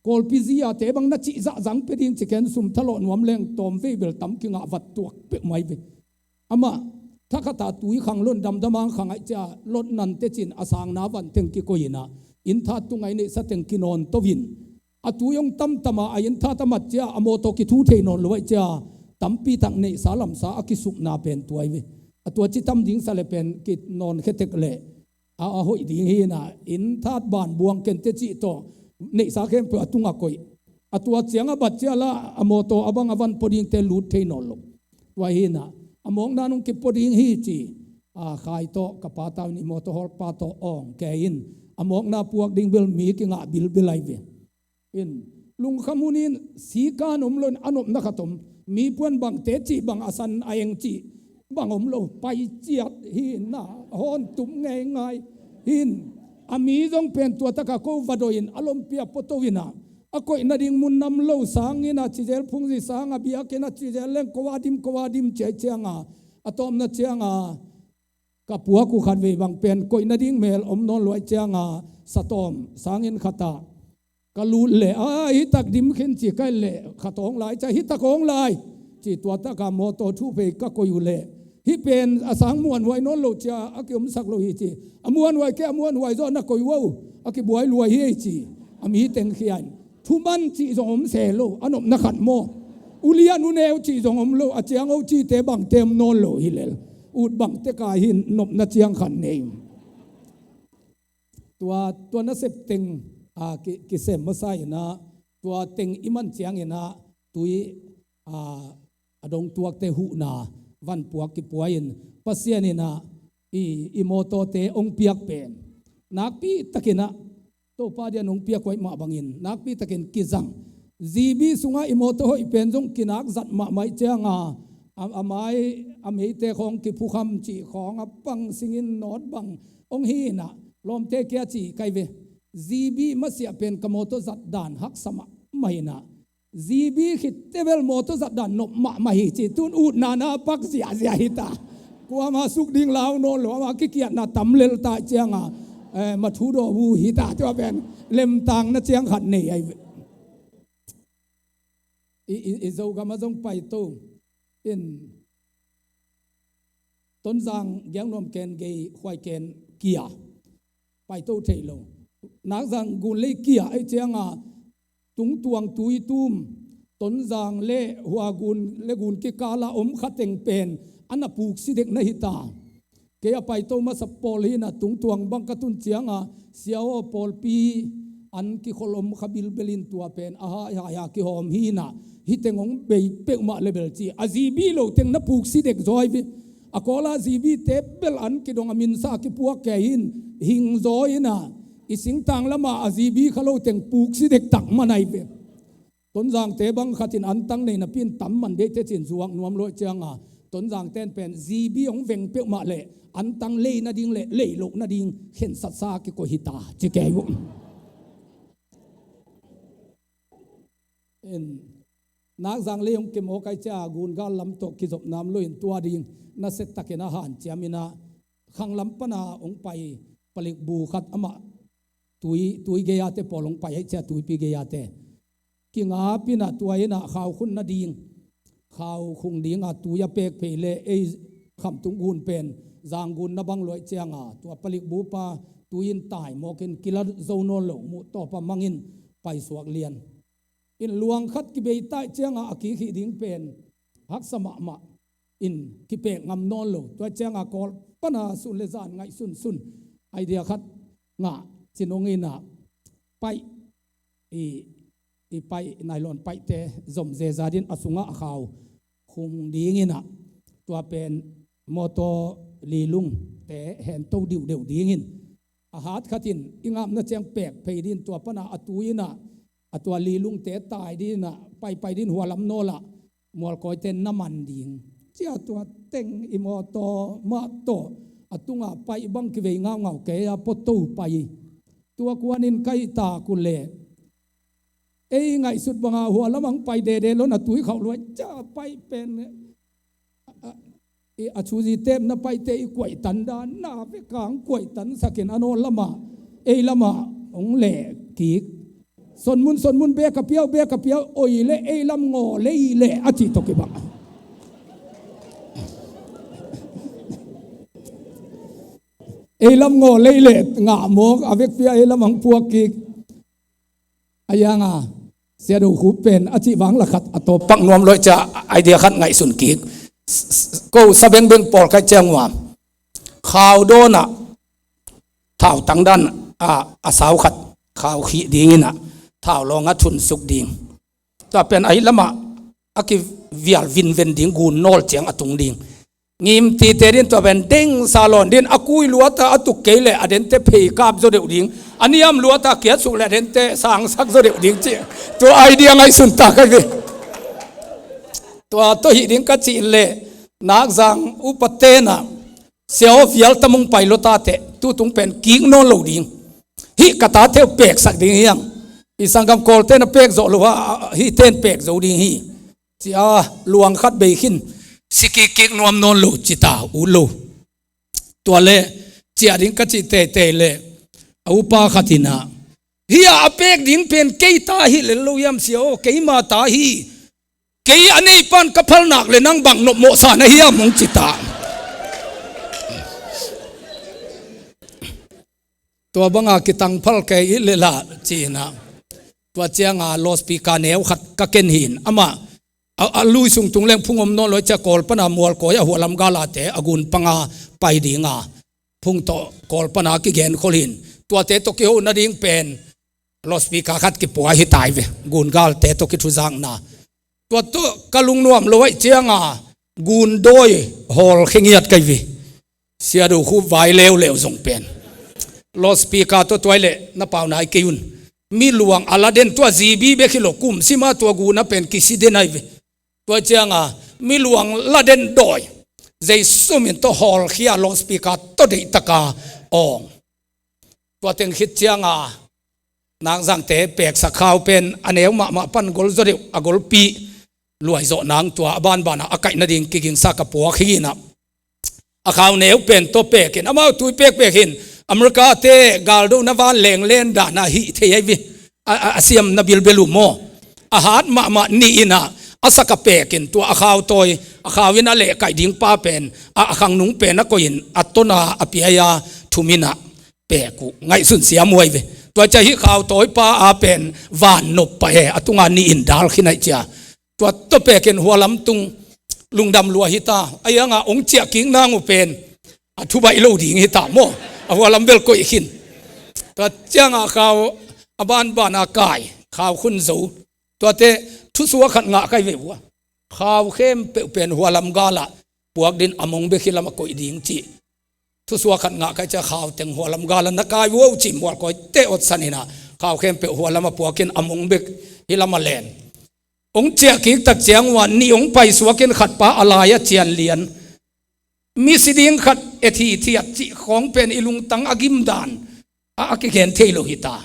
Kawlpi ziate bang na cih zahzang pia ding ci ken sum thalawh nuam leng tawm vei bel tam kingah vat tuak peuh mai ve. Amah thakhata tui khang lon damdamang khang aih cia lot nante cin a sangna van teng kikoih inah inn that tungai neihsa teng kinawn to in a tui hong tamtama a inn that a mat cia a mawtaw kithu thei nawn lo aih cia tampi tak neihsa lamsa a kisupna pen tuai ve. A tua ci tam ding sa le pen kinawn khetek leh a a hoih ding hi inah inn that ban buang kente cih tawh neihsa khempeuh a tungah koih a tua ciang a bat cia la a mawtaw a bang a van pua dingte lut thei nawn lo. Tua hi inah a mawkna nung kipua ding hi ci a khai tawh ka pa tau in i mawtaw hawlpa tawh awng kei in a mawkna puak ding bel mi kingah bilbil ahi ve. In lungkham hun in sikan om lo in a nopna khat om mi puan bangte cih bang a san a eng cih bang om lo pai ciat hi inah hawn tum ngeingai hin a mi zong pen tua taka ko va doi in a lompi a pua to inah a koih nading mun nam lo sangin a cizel phungzi sang a biakin a cizel leng ko a dim ko a dim ciai cianga a tawmna cianga ka puak uh khat vei bang pen koih nading mel om nawn luai cianga satawm sangin khatah ka lut leh a hi tak dim khin ci kaih leh khat awng lai cia hi tak awng lai ci tua taka mawtaw thu phei ka koih uh leh hih pen a sang muanhuai nawn lo cia a kiomsak lo hi ci a muanhuai kei a muanhuai zawh na koih uh a kibuai luai hi ei ci a mi teng khian thuman cih zong om se lo a nopna khat maw? Ulian uneu cih zong om lo, a ciang o cihte bangte om nawn lo hi lel. Ut bangte kai hin nopna ciang khat nei. Tua, tua nasep teng, a, ki, kisem masa inah, tua teng i man ciang inah, tui, a, a dongtuakte huhna, vanpuak kipua in, Pasian inah, i, i mawtawte ong piak pen. Nakpi takinah, Topa dia nong piak hoih mah bangin, nakpi takin kizang. G B sungah i mawtaw hoih pen zong kinak zat mahmah ih cianga, a, a mai, a meite khawng kiphukham cih khawng a pang singin nawt bang ong hi inah, lawmte kia cih kai ve. G B masiah pen ka mawtaw zat dan haksa mahmah inah. G B khit tebel mawtaw zat dan nop mahmah hi ci, tun utna na pak ziahziah hi ta. Kuama suk ding lau nawn lo, ama kikiatna tam lel ta cianga, eh, mathu dawh bu hi ta, tua pen lemtang na ciang khat nei ai. I, i, i Zogam a zong paito in Tonzang giangnuam ken gei huai ken kia paito thei lo. Nakzang gun lei kia ai cianga tungtuang tui tum, Tonzang le Huagun le gun kikala om khateng pen a na puksi dek na hi ta. Kei a paito masa pawl hi inah tungtuang bang ka tun cianga, sia aw pawlpi an kikhol om kha bilbel in tua pen a haihai a kihawm hi inah, hiteng ong bei peuhmah lebel ci. A G B lo teng na puksi dek zaw ai ve. A kawla G B te bel an kidong a minsa a kipuak kei in hing zaw inah, i singtang lama a G B kha lo teng puksi dek tak man ai ve. Tonzangte bang khatin antang nei napi in tam man deite cin zuak nuam luai cianga, Tonzangte in pen G B hong veng peuhmah le antang lei nading le lei loh nading khensatsa kikoih hi ta ci kei uh. In Nakzang lei hong kemawk ai cia gungal lam tawh kizop nam lo in tua ding naset takin a hanciam inah, khanglam pana hong pai palik bu khat amah tui, tui gei-ate pawl hong pai ai cia tuipi gei-ate. Kingap inah tua inah khau khun nading, khau khung dinga tui a pek phei le ei Khamtung gun pen Zanggun na bang luai cianga, tua palik bupa tui in tai mawkin kila zo nawn lo muh tawpa mangin paisuak lian. In luang khat kibei tai cianga a kikhih ding pen haksa mahmah in kipek ngam nawn lo. Tua cianga kawl pana sun le zan ngaihsunsun idea khat ngah cinung inah paih i, i paih, nylon paihte zom zezat in a sungah a khau khung ding inah, tua pen mawtaw lilungte hento diuhdeuh dingin a hat khatin i ngapna ciang pek phei din tua pana a tui inah, a tua lilungte tai din inah, paipai din hualam nawlah mualkawite na man ding cia tua teng i mawtaw mah tawh a tunga paih bang kivei ngaungau kei a pawto pai. Tua kuanin ka hih tak uh leh ei ngaihsut banga hualam ang pai dede lo na tui khauh luai cia paih pen, a, a, i a thuzi tepna paihte i kuaihtan dan na vekang kuaihtansakin a nawn lama ei lama hong leh kik. Sonmun, sonmun, bek a piau, bek a piau, oi le ei lam ngaw lei le a cih tawh kibang. Ei lam ngaw lei le ngah mawk a vekpi a ei lam ang puak kik. A yanga Sia Do Khup pen a cih vang la khat a tawp pak nuam luai cia idea khat ngaihsun kik. S-, s-, ko sa bengbeng pawl kai ciang ua khau dawnah thau tangdan a, a sau khat khau khih ding inah thau lawnga thunsuk ding. Tua pen ahi lamah a kivial vinven ding gun nawl ciang a tung ding. Ngim tite din tua pen dengsa lawn din a kui luata a tuk kei le a dente phei kap zaw deuh ding. A niam luata kiat suk le a dente sangsak zaw deuh ding ci. Tua idea ngaihsun ta kai ve. Tua tawh hih ding ka cih le Nakzang upa tenah sia aw vial tamung pai lua ta teh, tutung pen kik nawn lo ding. Hih ka tate uh peksak ding hiang. I sanggam kawlte na pek zawh lo ha, hih ten pek zo ding hi. Cia luang khat bei khin, si kik kik nuam nawn lo ci ta uh lo. Tua le ciah ding ka cih teitei le a upa khat inah, hih a pek ding pen kei ta hi lel lo hiam sia aw, keima ta hi. Kei a neipan ka phalnak le nang bang nopmawhsa na hiam hong ci ta. Tua banga kitangphal kei i lela ci inah. Tua cianga loudspeaker neu khat ka ken hi in amah a, a lui sung tung leng phung om nawn lo ahih ciang Kawl pana Mualkawi a hualam galate a gun panga pai dinga phung tawh Kawl pana kigen khol hi in, tuate tawh kiho nading pen loudspeaker khat kipua hi tai ve, gun galte tawh kithuzakna. Tua tawh ka lungnuam lo ahih cianga gun dawi hawlkhia ngiat ka hi ve. Sia Do Khup vai leuleu zong pen loudspeaker tawh tua hi leh na pau nai kei un. Mi luang a la den tua G B bek hi lo, kum sima tua guna pen kisi den ahi ve. Tua cianga mi luang la den dawi, zei sum in tawh hawlkhia loudspeaker tawh deihtaka awng. Tua teng khit cianga Nakzangte peksak khau pen a neu mahmah pan gol zaw deuh, a golpi luai zawh nang tua a banbana a kaih nading kigingsa ka puak hi inah, a khau neu pen tawh pekin amau tui pekpek hin America-te galdona van lenglen dana hih thei ahi ve. A, a, a siamna bilbel uh maw, a hat mahmah ni inah a sak a pekin tua a khau tawi, a khau in a lehkaih ding pa pen a, a khangnung pen a koihin a tona a piaia thum inah pek uh ngaihsun siam uh ahi ve. Tua cia hih khau tawipa a pen vannop pah e, a tunga ni in dal khin ahi cia. Tua tawh pekin hualam tung lungdam lua hi ta. A ianga ong ciah kik nang uh pen a thubaih lo ding hi ta maw, a hualam bel koih khin. Tua cianga khau a banbana kai, khau khun zo. Tuate thusuak khat ngah kai ve uh a, khau khempeuh pen hualam galah puak din a mong bek hi lam a koih ding cih thusuak khat ngah kai cia, khau teng hualam galah na kai uh o cih Mualkawite otsan inah khau khempeuh hualam a puakin a mong bek hi lam a len. Ong ciah kik tak ciang uh a ni ong paisuakin khatpa a lai-a cian lian, mi si ding khat et hithiat cih khawng pen i lungtang a gimdan a, a kigen thei lo hi ta.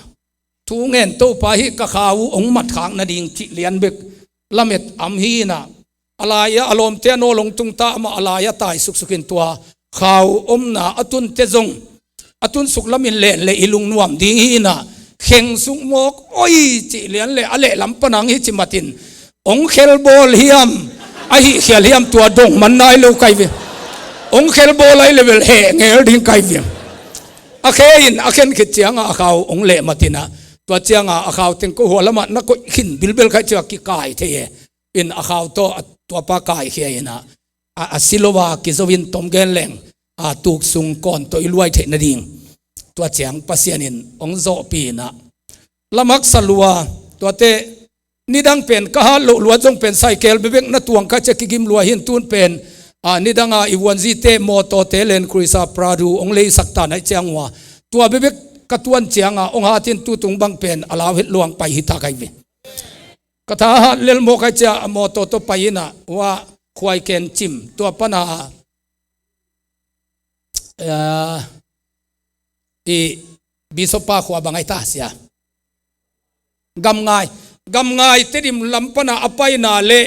Thu ngen Topa hih ka khau uh ong matkhak nading cih lian bek lamet am hi inah, a lai-ah a lawmte a nawl ong tungta amah a lai-ah tai suksukin tua khau omna a tunte zong a tunsuk lamin len le i lungnuam ding hi inah, kheng suk mawk oi cih lian le a lehlam panang hi ci matin ong khelbawl hiam, a hihkhial hiam tua dong man nai lo kai ve. Ong khelbawl ahi le bel heh ngel ding kai ve. A khe in a khen khit cianga a khau ong leh matinah, tua cianga a khau teng ko hualamah na koih khin bilbel khaih cia kikai thei e. In a khau tawh a tuapa kaikhia inah, a, a si lo a kizo in tom gen leng a tuksung kawn tawh i luai theih nading tua ciang Pasian in ong zawhpih inah, lamaksa lua. Tuate nidang pen ka hat loh luat zong pen saikel bebek na tuang kha cia kigim lua hin tun pen, a, nidanga i vuanzite mawtawte Land Cruiser Prado ong leisak ta naih ciang uh a, tua bebek ka tuan cianga ong hatin tutung bang pen a lau het luang pai hi ta kai ve. Ka tha hat lel mawk ahi cia a mawtaw tawh pai inah, hua Khuaiken cim tua pana, eh, i Bishop pa khua bang ahi ta sia, Gamngai, Gamngai Tedim lam pana a paina le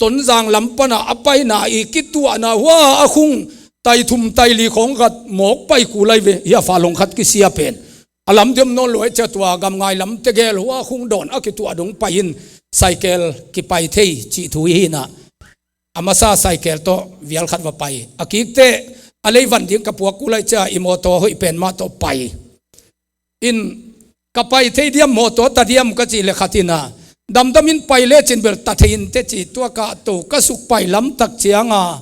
Tonzang lam pana a paina i kituahna hua a khung tai thum tai li khawng khat mawk pai kul ahi ve. Hia fa long khat kisia pen a lam diam nawn lo ahi cia tua Gamngai lam tegel hua khung dawn a kituah dong pai in saikel kipai thei cih thu hi inah, a masa saikel tawh vial khat va pai, a kikte a leivan ding ka puak kul ahi cia i mawtaw hoih pen mah tawh pai. In ka pai thei diam, mawtaw ta diam ka cih le khat inah, damdamin pai lecin bel ta thei in teh ci, tua kahto ka suk pai lamtak cianga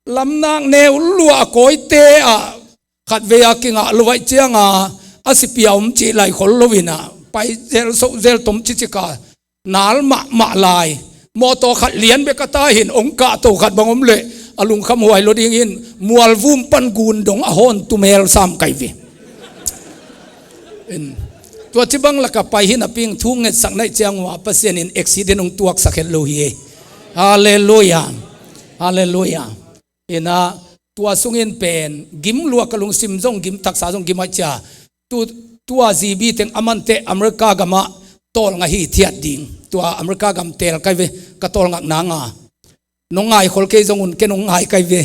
lamnak neu lua a kawite ah khatvei a kingah lo aih cianga a sipia om cih laikhol lo inah pai zel soh zel tom cicika nal mahmah lai. Mawtaw khat lian bek a ta hin ong kahto khat bang om leh a lungkham huai lo dingin mualvum pan gun dong a hawn tumel sam kai ve. In, tua ci bang laka pai hi napi-in thu ngetsak naih ciang uh a Pasian in accident ong tuaksak het lo hi. Halleluiah. Halleluiah. Inah, tua sungin pen gim lua, ka lungsim zong gim, taksa zong gim aih cia. Tu, tua G B teng a manteh America gamah tawlnga hithiat ding. Tua America gam tel kai ve, ka tawlngak nanga. Nong ngaikhol kei zong un, ken nong ngai kai ve.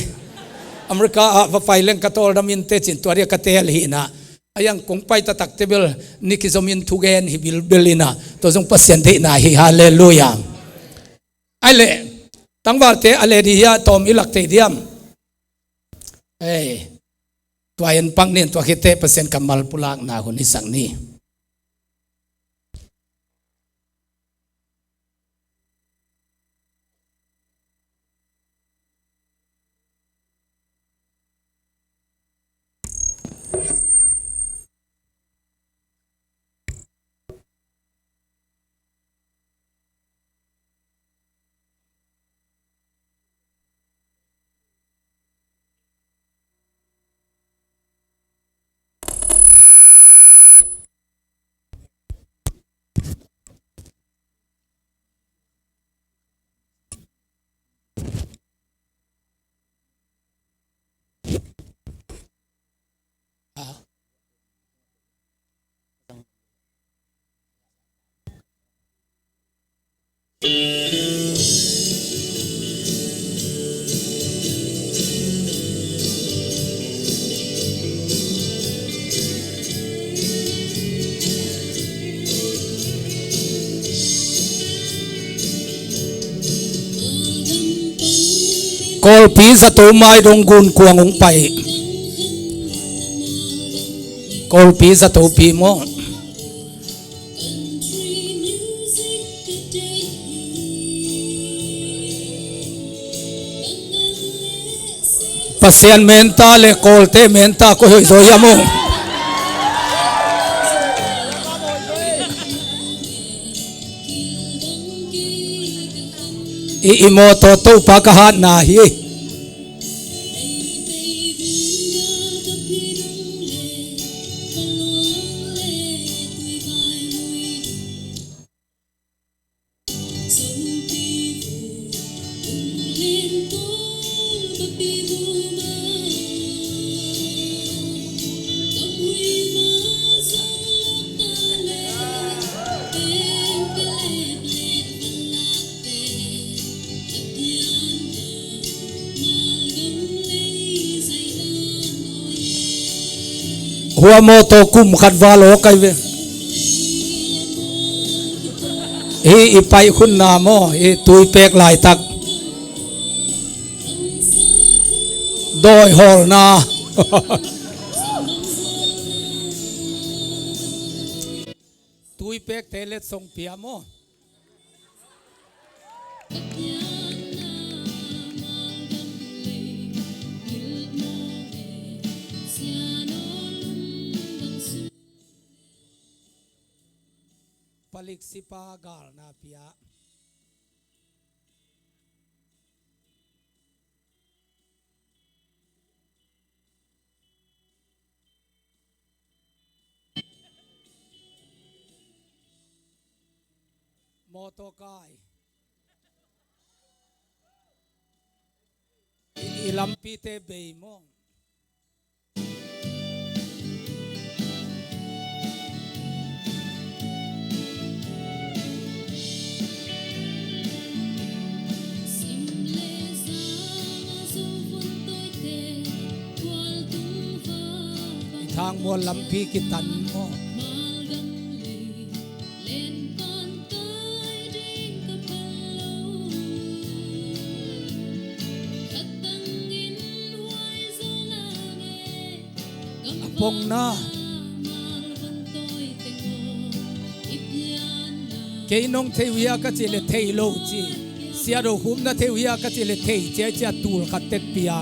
America ah va pai leng ka tawldam in teh cin tua dia ka tel hi inah. A iang kong pai taktakte bel ni kizomin thugen hi bilbel inah, tua zong Pasian deihna hi. Halleluiah. Ai leh, tangvalte a leh di hia tawm i lak thei diam? Ei, tua en pak nin, tua khit teh Pasian kammal pulakna hun i sak ni. Kawlpi zato mai dong gun kuang hong pai. Kawlpi zatopi maw? Pasian menta le Kawlte menta koi hoih zaw hiam uh? I, i mawtaw Topa ka hatna hi. Hua mawtaw kum khat val aw kai ve. Hi i paih khunna maw, i tui pek laitak. Dawi hawlna. Tui pekte letsong pia maw? Palik sipa galna pia. Mawtaw kai. I, i lampite bei maw? Thangmual lampi kitan maw? A pongna. Kei nong thei uh hia ka ci le thei lo ci. Siado hum na thei uh hia ka ci le thei ciai cia tul khat tek pia.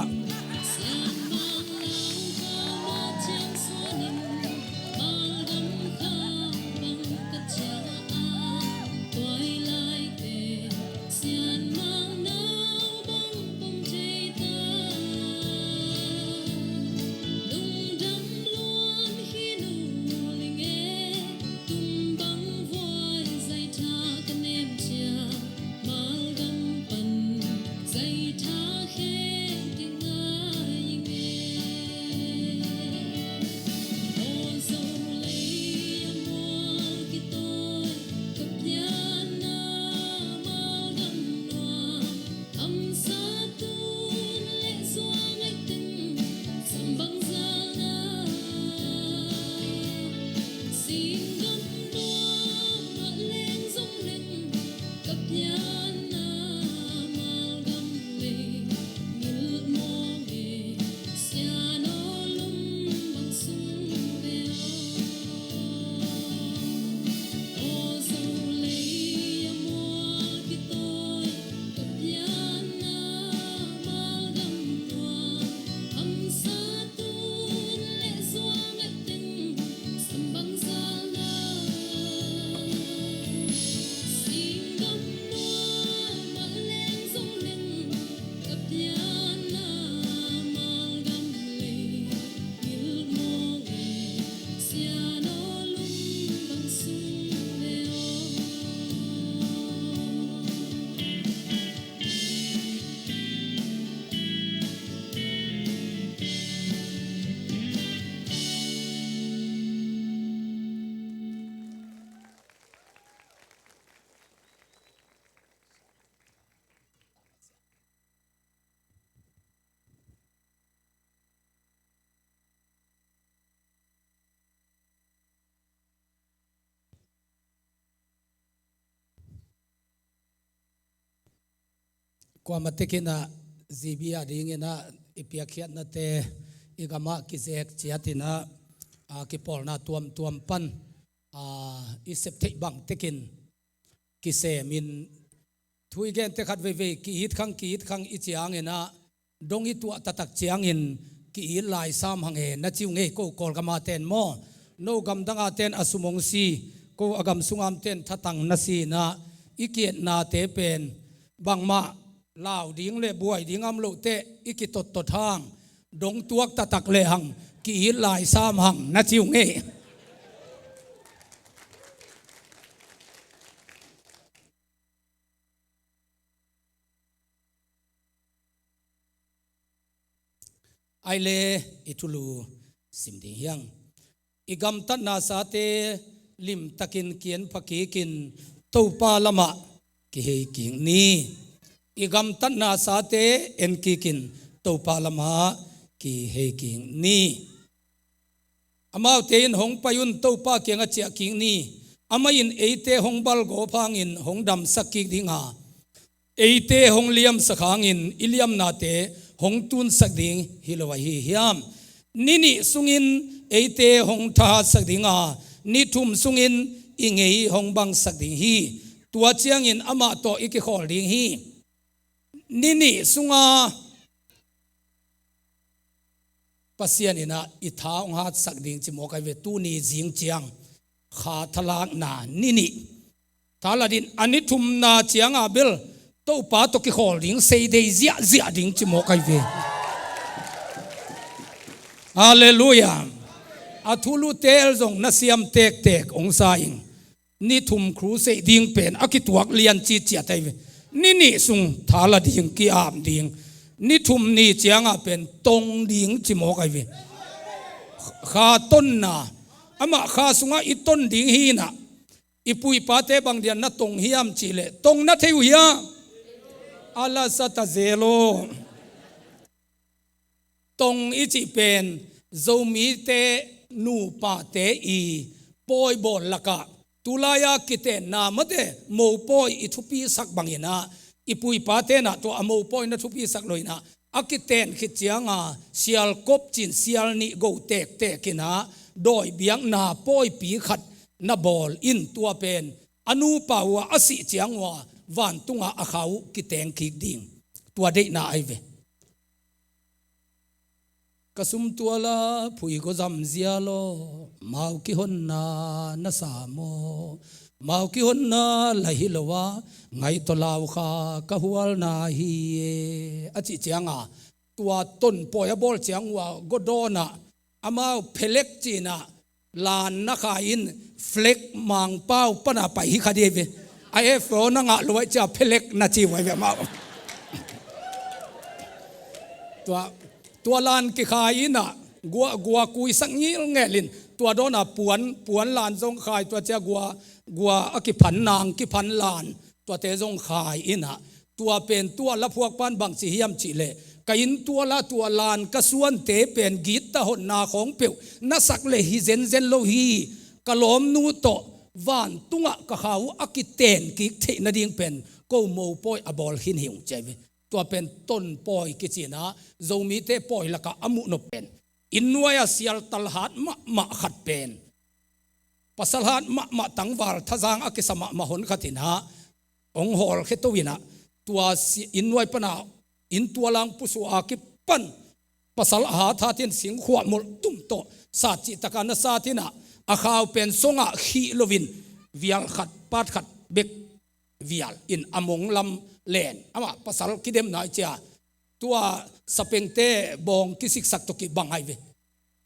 Kuamah tekin ah G B a dingin ah i piakkhiatnate i gamah kizek ciatin ah, a, kipawlna tuamtuam pan, a, i sep theih bang tekin kisemin thu i gente khat veivei ki-it khang, ki-it khang i ciangin ah dong i tuah taktak ciangin ki-it lai sam hang e na ci uh ngei. Ko Kawlgam a ten maw, no gamdang a ten a sum hong si, ko a gam sung a om ten thatang na si in ah i ki-etnate pen bangmah lau ding le buai ding a om loh teh i kitottot hang, dong tuak taktak le hang ki-it lai sam hang na ci uh ngei. Ai le, i thulu sim ding hi hang. I gamtatna sate limtakin ki-en pha kikin Topa lamah kihei kik ni. I gamtatna sate en kikin Topa lamah kihei kik ni. Amaute in hong pai un, Topa kiangah ciah kik ni. Amah in eite hong balgawp hangin hong damsak kik ding a, eite hong liamsak hangin i liamnate hong tunsak ding hi lo ahi hiam? Ni nih sungin eite hong thahatsak ding a, ni thum sungin i ngei hong bangsak ding hi. Tua ciangin amah tawh i kikhawl ding hi. Ni nih sunga Pasian in ah i tha hong hatsak ding ci mawk ai ve. Tuni zing ciang kha thalakna ni nih thalat in, a ni thumna cianga bel Topa tawh kikhawl ding, seidei ziahziah ding ci mawk ai ve. Halleluiah. A thulute el zong na siam tektek hong sa ing. Ni thum crusade ding pen a kituak lian citciat ai ve. Ni nih sung thala ding, ki-ap ding. Ni thum ni cianga pen tong ding ci mawk ai ve. Kha tonna, amah kha sungah i ton ding hi in ah, i pu i pate bang dia na tong hiam cih leh tong na thei uh hia? A la sa ta zel aw. Tong i cih pen Zomite nupate i pawi bawl lakah tulai-a kitenna mate mopawi i thupisak bangin ah, i pu i pate in ah tua a mopawi na thupisak lo in ah, a kiten khit cianga sialkop cin sial nih go tektek in ah dawi biakna pawipi khat na bawl in, tua pen a nupa uh a, a sih ciang uh a vantungah a kha uh kiteng kik ding, tua deihna ai ve. Ka sum tuala phuigo zam zia law, mau kihonna na sa maw? Mau kihonna la hi lo a, ngaihtaw lau kha ka hualna hi e, a cih cianga tua tonpawi a bawl ciang uh a gawdawnah amau phelek cinah lan na khai in, flek Mangpau pana pai hi kha dih ve. A F O na ngah lo ai cia phelek na ci uh ai ve amau. Tua, tua lan kikhai inah gua, gua kuisak ngilngel in, tua dawnah puan, puan lan zong khai, tua cia gua, gua a kiphan nang kiphan lan, tuate zong khai inah, tua pen tua laphuak pan bangci hiam cihleh, ka inn tuala tua lan ka suante pen gitta honna khawng peuh na sak le hi zenzen lo hi. Ka lawmnu tawh vantungah ka kha uh a kiten kik theih nading pen ko mopawi a bawl khin hi ung ci ai ve. Tua pen tonpawi kicinah Zomite pawi lakah a muhnop pen inn nuai-a sial talhat mahmah khat pen, pasal hat mahmah tangval thazang a kisa mahmah hon khat inah hong hawlkhia to inah, tua si-, inn nuai pana inn tuala hong pusuah a kipan pasal a hat hat in singkhuah molh tum tawh sat cihtaka na sat inah, a khau pen songah khih loin vial khat pat khat bek vial in a mong lam len, amah pasal kidemna i cia, tua sapengte bawng kisiksak tawh kibang ai ve.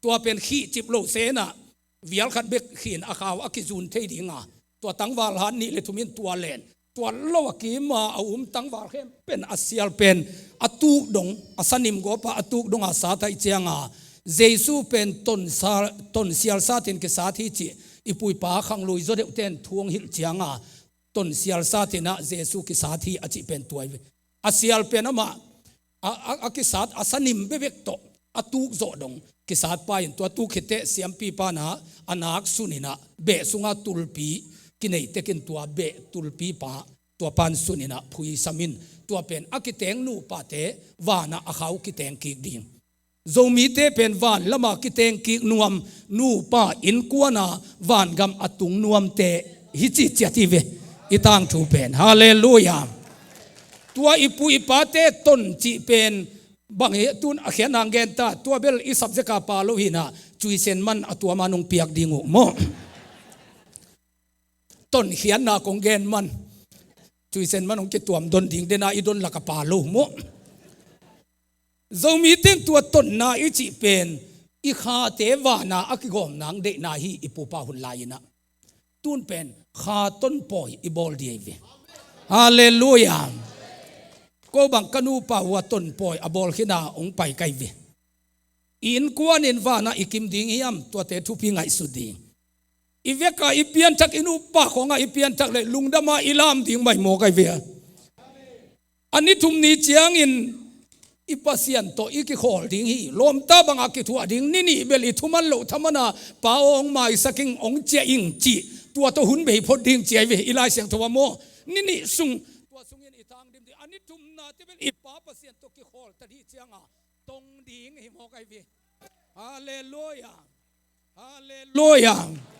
Tua pen khih cip lo senah vial khat bek khin a khau a kizun thei dinga, tua tangval hat nih le thum in tua len, tua lo a kima a um tangval khempeuh a sial pen a tuk dong, a sanim gawpa a tuk donga sat ai cianga, Jesu pen tonsa-, tonsial satin kisat hi cih i pu i pa khanglui zaw deuhte in thu hong hilh cianga, tonsial satinah Jesu kisat hi a cih pen tua ai ve. A sial pen amah a, a, a kisat a sanim bebek tawh a tuk zawh dong kisat pa in, tua tuk khit teh siampi panah a nak sun inah beh sunga tulpi kinei tekin tua beh tulpi pa tua pan sun inah phuisam in tua pen a kiteng nupate vanah a khau kiteng kik ding. Zomite pen van lama kiteng kik nuam, nupa innkuana vangam a tung nuamte hi ci ciat hi ve. I tangthu pen. Halleluiah. Tua i pu i pate ton cih pen bang hi tun a khiatna gen ta, tua bel i subject a pha lo hi na, cuisen man a tuama nong piak ding uh maw. Ton khiatna kong gen man. Cuisen man hong kituam don ding dena i don laka pha lo maw. Zomite in tua tonna i cih pen i khate vana a kigawm nang deihna hi i pupa hun lai-inah. Tun pen kha tonpawi i bawl ding hi ve. Halleluiah. Ko bang ka nupa uh a tonpawi a bawl khina hong pai ka hi ve. I innkuan in vanah i kim ding hiam, tuate thupi ngaihsut ding. I veka i pianthak, i nupa khawngah i pianthak le lungdama i lam ding maimawk ahi ve. A ni thum ni ciangin i Pasian tawh i kikhawl ding hi. Lawmta bangah kithuah ding, ni nih bel i thuman loh thamana pa aw hong maisak ing, hong ciah ing cih, tua tawh hun bei phot ding ci ahi ve. I Lai Siangtho ah maw, ni nih sung tua sungin i thang dim ding. A ni thumnate bel i Pa Pasian tawh kikhawl ta dih cianga tong ding hi mawk ahi ve. Halleluiah. Halleluiah.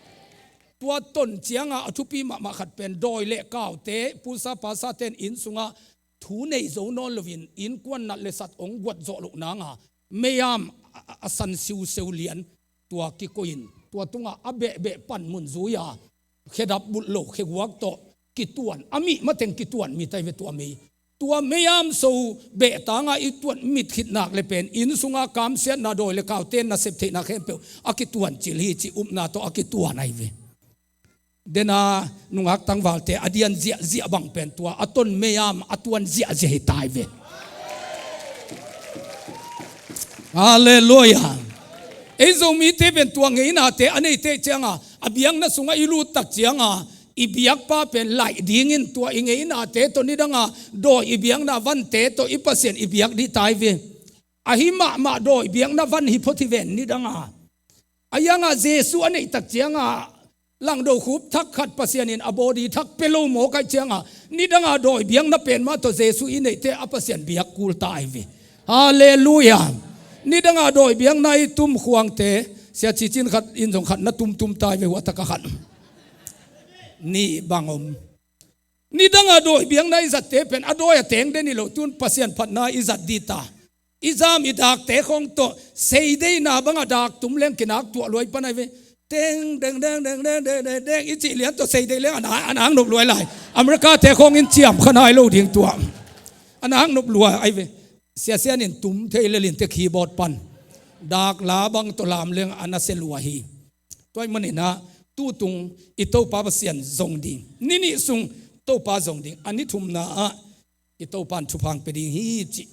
Tua ton cianga a thupi mahmah khat pen dawi le kaute, pusa pasa ten inn sungah thu nei zo nawn loin innkuan nat le sat hong guat zawh loh nanga meiam a, a, a san siuseu lian tua kikoihin, tua tungah a behbeh panmun zui-a khedap bulh lo kheguak tawh kituan, a mih mateng kituan mit ahi ve tua mei. Tua meiam so behtanga i tuat mit khit nak le pen inn sunga kamsiatna dawi le kaute nasep theihna khempeuh a kituan cil hi ci upna tawh a kituan ahi ve. Dena nungak tangvalte a dian ziahziah bang pen tua a ton meiam a tuan ziahziah hi ta hi ve. Halleluiah. Ei Zomite pen tua ngeinate a neite cianga a biakna sungah i lut tak cianga i biakpa pen laih dingin tua i ngeinate tawh nidanga dawi i biakna vante tawh i Pasian i biak dih ta hi ve. Ahi mahmah dawi biakna van hi phot hi ven nidanga. A yanga Jesu a neih tak cianga langdo khup thak khat Pasian in a body thak pe lo mawk aih cianga nidanga dawi biakna pen mah tawh Jesu i neihte a Pasian biak kul ta ahi ve. Halleluiah. Nidanga dawi biakna i tum khuangte, sia cicin khat in zong khat na tumtum ta ahi ve, huahtaka khat. Nih bang om. Nidanga dawi biakna i zatte pen a dawi a teng den hi lo, tun Pasian phatna i zat dih ta. I zam i dakte khawng tawh seideina banga dak tum leng kinak tuah luai pan ahi ve. Teng deng deng deng deng deng deng deng i cih lian tawh seidei leng a na, a nang nop luai lai. Americate khawng in ciam kha nai lo ding tua. A nang nop luai ahi ve. Siasian in tum thei lelin te keyboard pan dak la bang tawh lam leng a na se luai hi. Tua ahih maninah tutung i Topa Pasian zong ding, ni nih sung Topa zong ding, a ni thumna ah i Topa in thupha hong pia ding hi cih.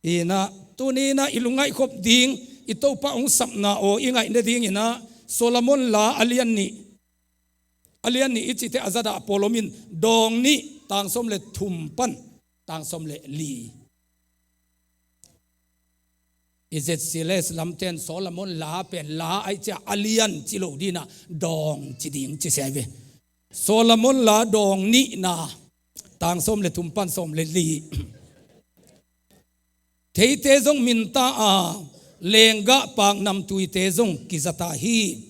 Inah tuninah i lungngaih khop ding i Topa hong sapna aw i ngaih nadinginah Solomon la a lian nih, a lian nih i cihte a zadah a pawlom in dawng nih tang sawm le thum pan tang sawm le li. I Z C L S lamten Solomon la pen la aih cia a lian ci lo dinah dawng ci ding ci sia ahi ve. Solomon la dawng nihna tang sawm le thum pan sawm le li. Theite zong minta a, lenggah paknam tuite zong kizata hi.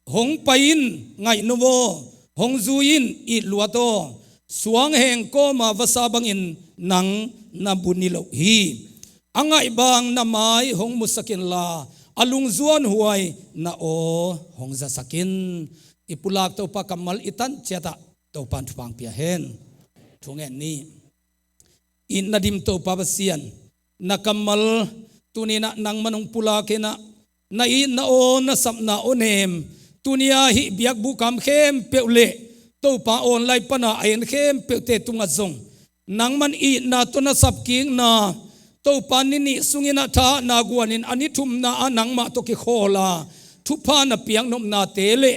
Hong pai in, ngaih nuam aw, hong zui in, it luat aw. Suang heng kawma vasa bangin nang na bu niloh hi. A ngaih bang na mai hong musak inla, a lungzuan huai na aw hong zasak in. I pulak Topa kammal i tan ciatah Topa in thupha hong pia hen. Thungen ni. Itna dim Topa Pasian, na kammal tuninah nangman hong pulak inah, na itna aw, na sapna aw nem, tunia hih biakbukam khempeuh le Topa online pana a en khempeuhte tungah zong nangman itna tawh na sapkikna, Topa ni nih sunginah thahatna guanin a ni thumna ah nangmah tawh kikhawla thupha na piaknopnate le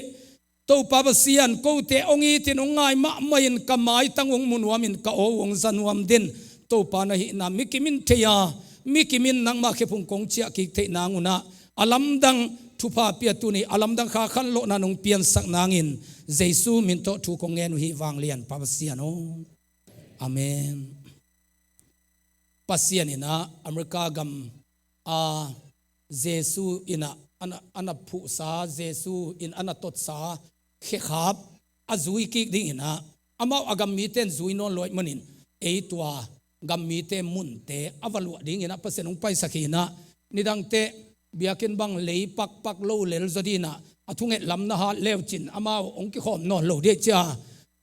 Topa Pasian, kote hong itin hong ngai mahmah in ka maitang hong mu nuamin ka aw uh hong za nuam den. Topa na hihna mikim in thei a, mikim in nangmah khephung kong ciah kik theih nangunah a lamdang thupha pia tuni a lamdang kha khanlawhna nong piansak nangin Jesu min tawh thu kong ngen uh hi, vanglian Pa Pasian aw. Amen. Pasian in ah America gam a Jesu in ah a na, a na phuhsa, Jesu in a na totsa khekhap a zui kik dingin ah, amau a gam mite in zui nawn lo ahih manin, ei tua gam mite munte a va luah dingin ah Pasian hong paisak hi in ah, nidangte biakinn bang lei pakpak lo lel zaw dingin ah, a thunget lam na hat leucin amau hong kikhawm nawn lo ding ahih ciang,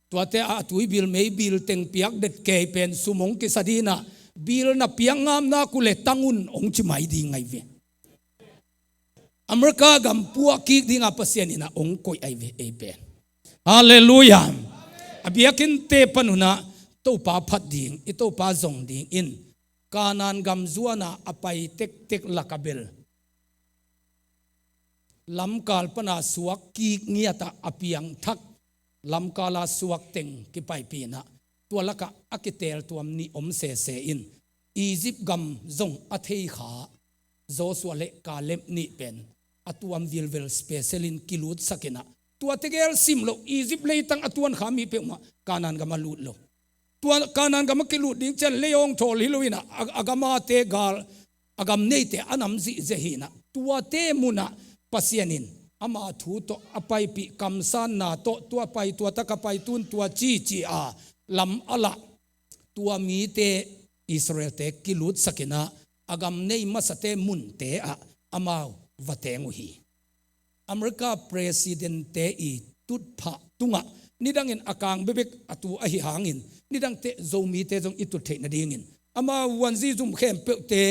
tuate a tuibil meibil teng piak det kei pen sum hong kisa dingin ah, bil na piak ngam nak uh leh tang un hong ci mai ding ahi ve. America gam puah kik dingin ah Pasian in ah hong koih ahi ve ei pen. Halleluiah. A biakinnte pan un ah Topa phat ding, i Topa zong dingin Kanaan gam zuan a a pai tektek lak a bel lamkal pan a suak kik ngiat ah a piangthak, lamkal a suak teng kipaipih in ah, tua lak ah a kiteltuam nih om sese in, Egypt gam zong a thei kha, Joshua le Caleb nih pen a tuam vilvel special in kilutsak in ah, tua tegel sim loh Egypt leitang a tuan kha mi peuhmah Kanaan gam a lut lo. Tua Kanaan gam a kilut ding ciang lei hong thawl hi lo in ah, a, a gam a te gal, a gam neite a nam zihziah hi in ah, tuate mun ah Pasian in ama thu tawh a paipih kamsanna tawh, tua pai, tua tak a pai, tun tua ci ci a lam a lah, tua mite, Israelte kilutsak in ah, a gam nei masate munte ah amau va teng uh hi. America president-te i tutphah tungah nidangin a kang bekbek a tu ahi hangin, nidangte Zomite zong i tut theih nadingin, amau onesie zum khempeuhte,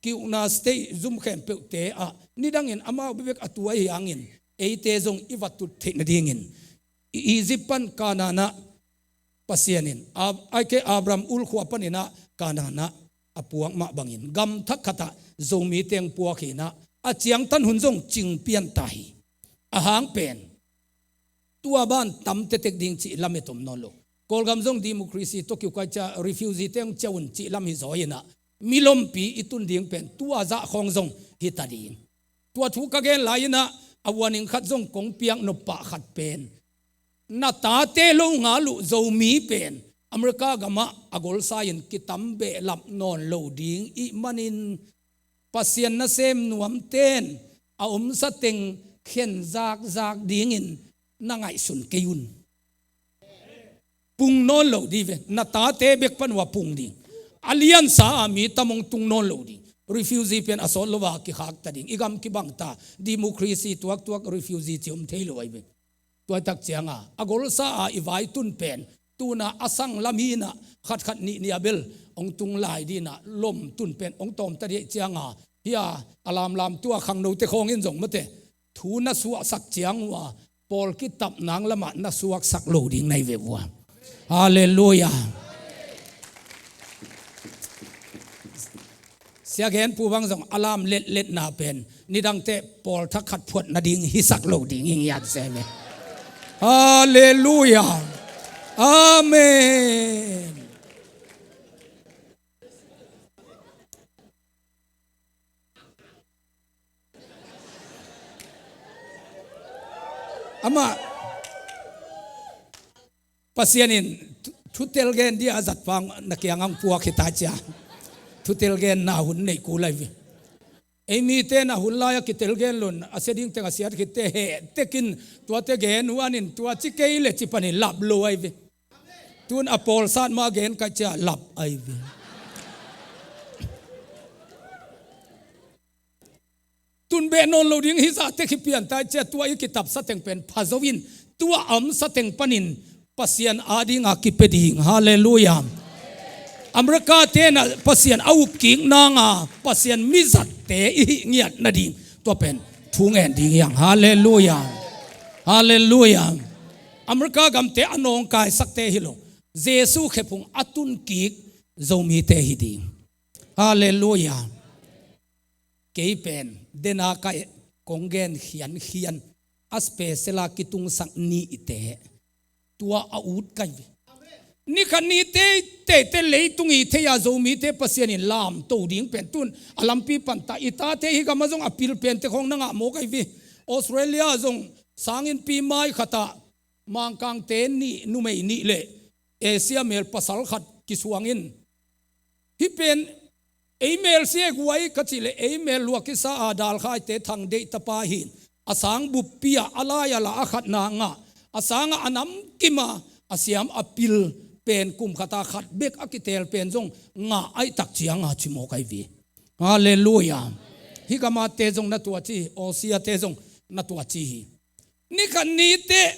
kiukna state zum khempeuhte ah nidangin amau bekbek a tu ahi hangin, eite zong i va tut theih nadingin, Egypt pan Kanaan ah Pasian in, Ab-, ahih kei leh Abraham ulkhua panin ah Kanaan ah a puak mah bangin, gam thak khat ah Zomite hong puak hi in ah, a ciangtan hun zong cing pian ta hi. A hang pen, tua ban tam tektek ding cih lamet om nawn lo. Kawlgam zong democracy tawh kiu kai ciang refugee-te hong ciah un cih lam hi zaw in ah, milompi i tun ding pen tua zah khawng zong hi ta ding. Tua thu ka gen lai in ah, a warning khat zong kong piak nop pah khat pen, na tate lo ngal uh Zomi pen America gam ah a golsa in kitam behlap nawn lo ding ih manin, Pasian nasem nuamte in a omsa teng khen zakzak dingin na ngaihsun kei un. Pung nawn lo ding ve, na tate bek pan uh a pung ding. A liansa a mi tam hong tung nawn lo ding. Refugee pen a sawt lo a kikhak ta ding. I gam kibang ta, democracy tuaktuak refugee ci om thei lo ahi ve. Tua tak ciang a, a golsa a i vaitun pen, tu-in a sang lam hi in ah, khatkhat nihnih a bel hong tung lai ding in ah, lomtun pen hong tawm ta ding ahih ciang a, hi a, a lamlam tua khangnote khawng in zong mate, thu na suahsak ciang uh a, pawl kitap nang lamah na suaksak lo ding na hi ve uh a. Halleluiah. Sia Gen Pu bang zong a lam letletna pen, nidangte pawl thak khat phuat nading hisak lo ding hi ngiat se ve. Halleluiah. Amen. Amah, Pasian in thu-, thutel gen ding a zat pa na kiangah hong puak hi ta ciang, thutel genna hun nei kul lai ve. Ei mite na hun lai-a kitel gen lo in, a sia ding teng a siat khit teh heh tekin tuate gen huan in, tua ci kei leh ci panin lap lo ahi ve. Tu-in a pawlsat mah gen ka ci-a lap ahi ve. Tun beh nawn lo ding hi zah tek hi pian ta ahih ciang, tua i kitapsa teng pen pha zo in, tua a omsa teng panin Pasian ading a kipia ding. Halleluiah. America-te in ah Pasian a up kik nang a, Pasian mizatte i hih ngiat nading, tua pen thu ngen ding hi hang. Halleluiah. Halleluiah. America gamte a nawngkaisakte hi lo, Jesu khephung a tun kik Zomite hi ding. Halleluiah. Kei pen, den a ka, kong gen khiankhian, a special a kitungsak ni i teh, tua a ut ka hi ve. Ni khat ni teitei teh leitung i thei a Zomite Pasian in lamto ding pen tu-in a lampi pan ta, i tate hih gam ah zong a pil pente khawng na ngah mawk ahi ve. Australia zong sanginn pi mai khat ah Mangkangte nih, numei nih le Asia mel pasal khat kisuang in, hih pen Ei mel siaguai ka cih leh ei mel luak kisa a dalkhaite thang deih tapa hi in, a sang buppi ah a lai a la a khatna ngah, a sang ah a namkim a a siam a pil pen kum khat a khat bek a kitel pen zong ngah ahih tak ciang a ci mawk ahi ve. Halleluiah. Hih gam a te zong na tuat hi, Asia te zong na tuat hi. Ni khat ni teh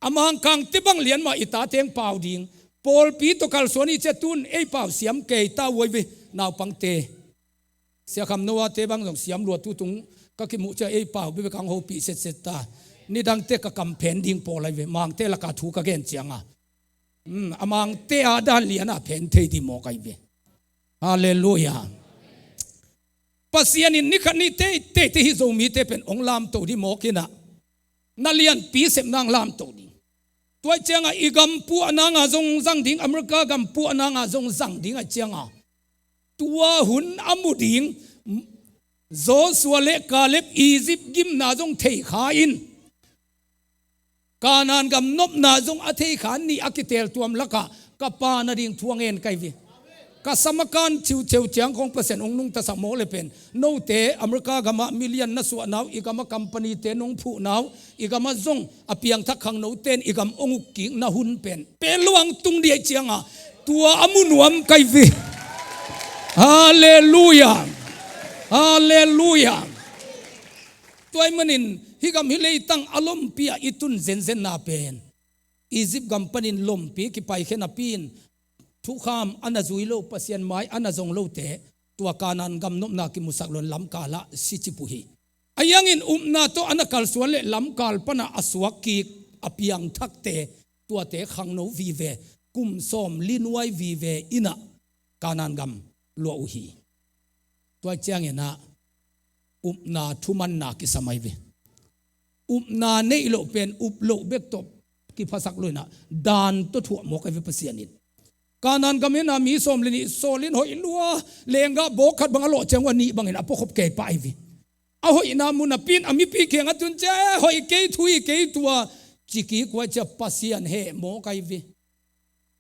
a Mangkangte bang lian mah i tate hong pau ding. Pawlpi tawh kalsuan i ciah tun ei pau siam kei ta uh ahi ve, naupangte. Sia Kham Noah te bang zong siam lua, tu tung ka kimuh ciah ei pau bekbek hong hopih setset ta. Nidangte ka kam phen ding pawl ahi ve, Mangte lak a thu ka gen ciang a. Hmm, a Mangte a dan lian a phen thei ding mawk ahi ve. Halleluiah. Pasian in ni khat ni teh, teh, teh hih Zomite pen hong lamto ding mawk hi in ah, na lianpi sepna hong lamto ding. Tua ahih ciang a i gam puahna nga zong zang ding, America gam puahna nga zong zang ding ahih ciang a, tua hun a mu ding Joshua le Caleb Egypt gimna zong thei kha in, Kanaan gam nopna zong a thei kha in, nih a kitel tuam lak ah ka pa na ding thu a ngen ka hi ve. Ka sam a kan ciuciu ciang khawng Pasian hong nungtasak mawk le pen, note America gam ah million na suahna uh, i gam a company te nong phuhna uh, i gam ah zong a piangthak khangnote in i gam hong uk kik na hun pen, pen lo hong tung ding ahih ciang a, tua a mu nuam ka hi ve. Halleluiah. Halleluiah. Tua ahih manin hih gam hih leitang a lompi ah i tun zenzenna pen, Egypt gam panin lompi kipaikhia napi in, thukham a na zui lo, Pasian mai a na zong lote, tua Kanaan gam nopna kimusak lo in lamkal ah si cip uh hi. Ahi hangin upna tawh a na kalsuan le lamkal pan a a suak kik a piangthakte, tuate khangno vive, kum sawmli nuai vive in ah Kanaan gam luah uh hi. Tua ahih ciangin ah upna thumanna kisam ahi ve. Upna neih loh pen up loh bek tawh kiphasak lo in ah, dan tawh thuah mawk ahi ve Pasian in. Kanaan gam in ah mi sawmli nih sawl in hoih lua, lenggah bawk khat bang a lawh ciang uh a nih bangin a puakhop kei pah ahi ve. A hoihna mu napi in a mipi kiangah tun ciah, "Eh, hoih kei thu hi kei tua," ci kik uh ahih ciang Pasian heh mawk ahi ve.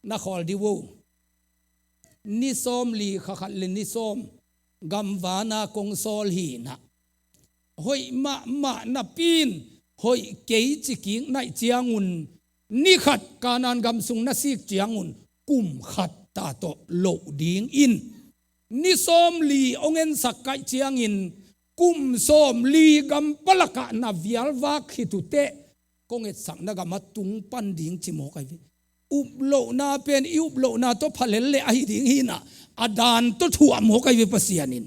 Na khawl dih uh. Ni sawmli kha khat le ni sawm gamvana kong sawl hi in ah, hoih mahmah napi in hoih kei ci kik na hih ciangun, ni khat Kanaan gam sung na sik ciangun kum khat ta tawh loh dingin, ni sawmli hong ensak ka hih ciangin, kum sawmli gam palak ah na vialvak khit uh teh, kong etsakna gam ah tung pan ding ci mawk ahi ve. Uplohna pen i uplohna tawh pha lel leh ahi ding hi in ah, a dan tawh thuah mawk ahi ve Pasian in.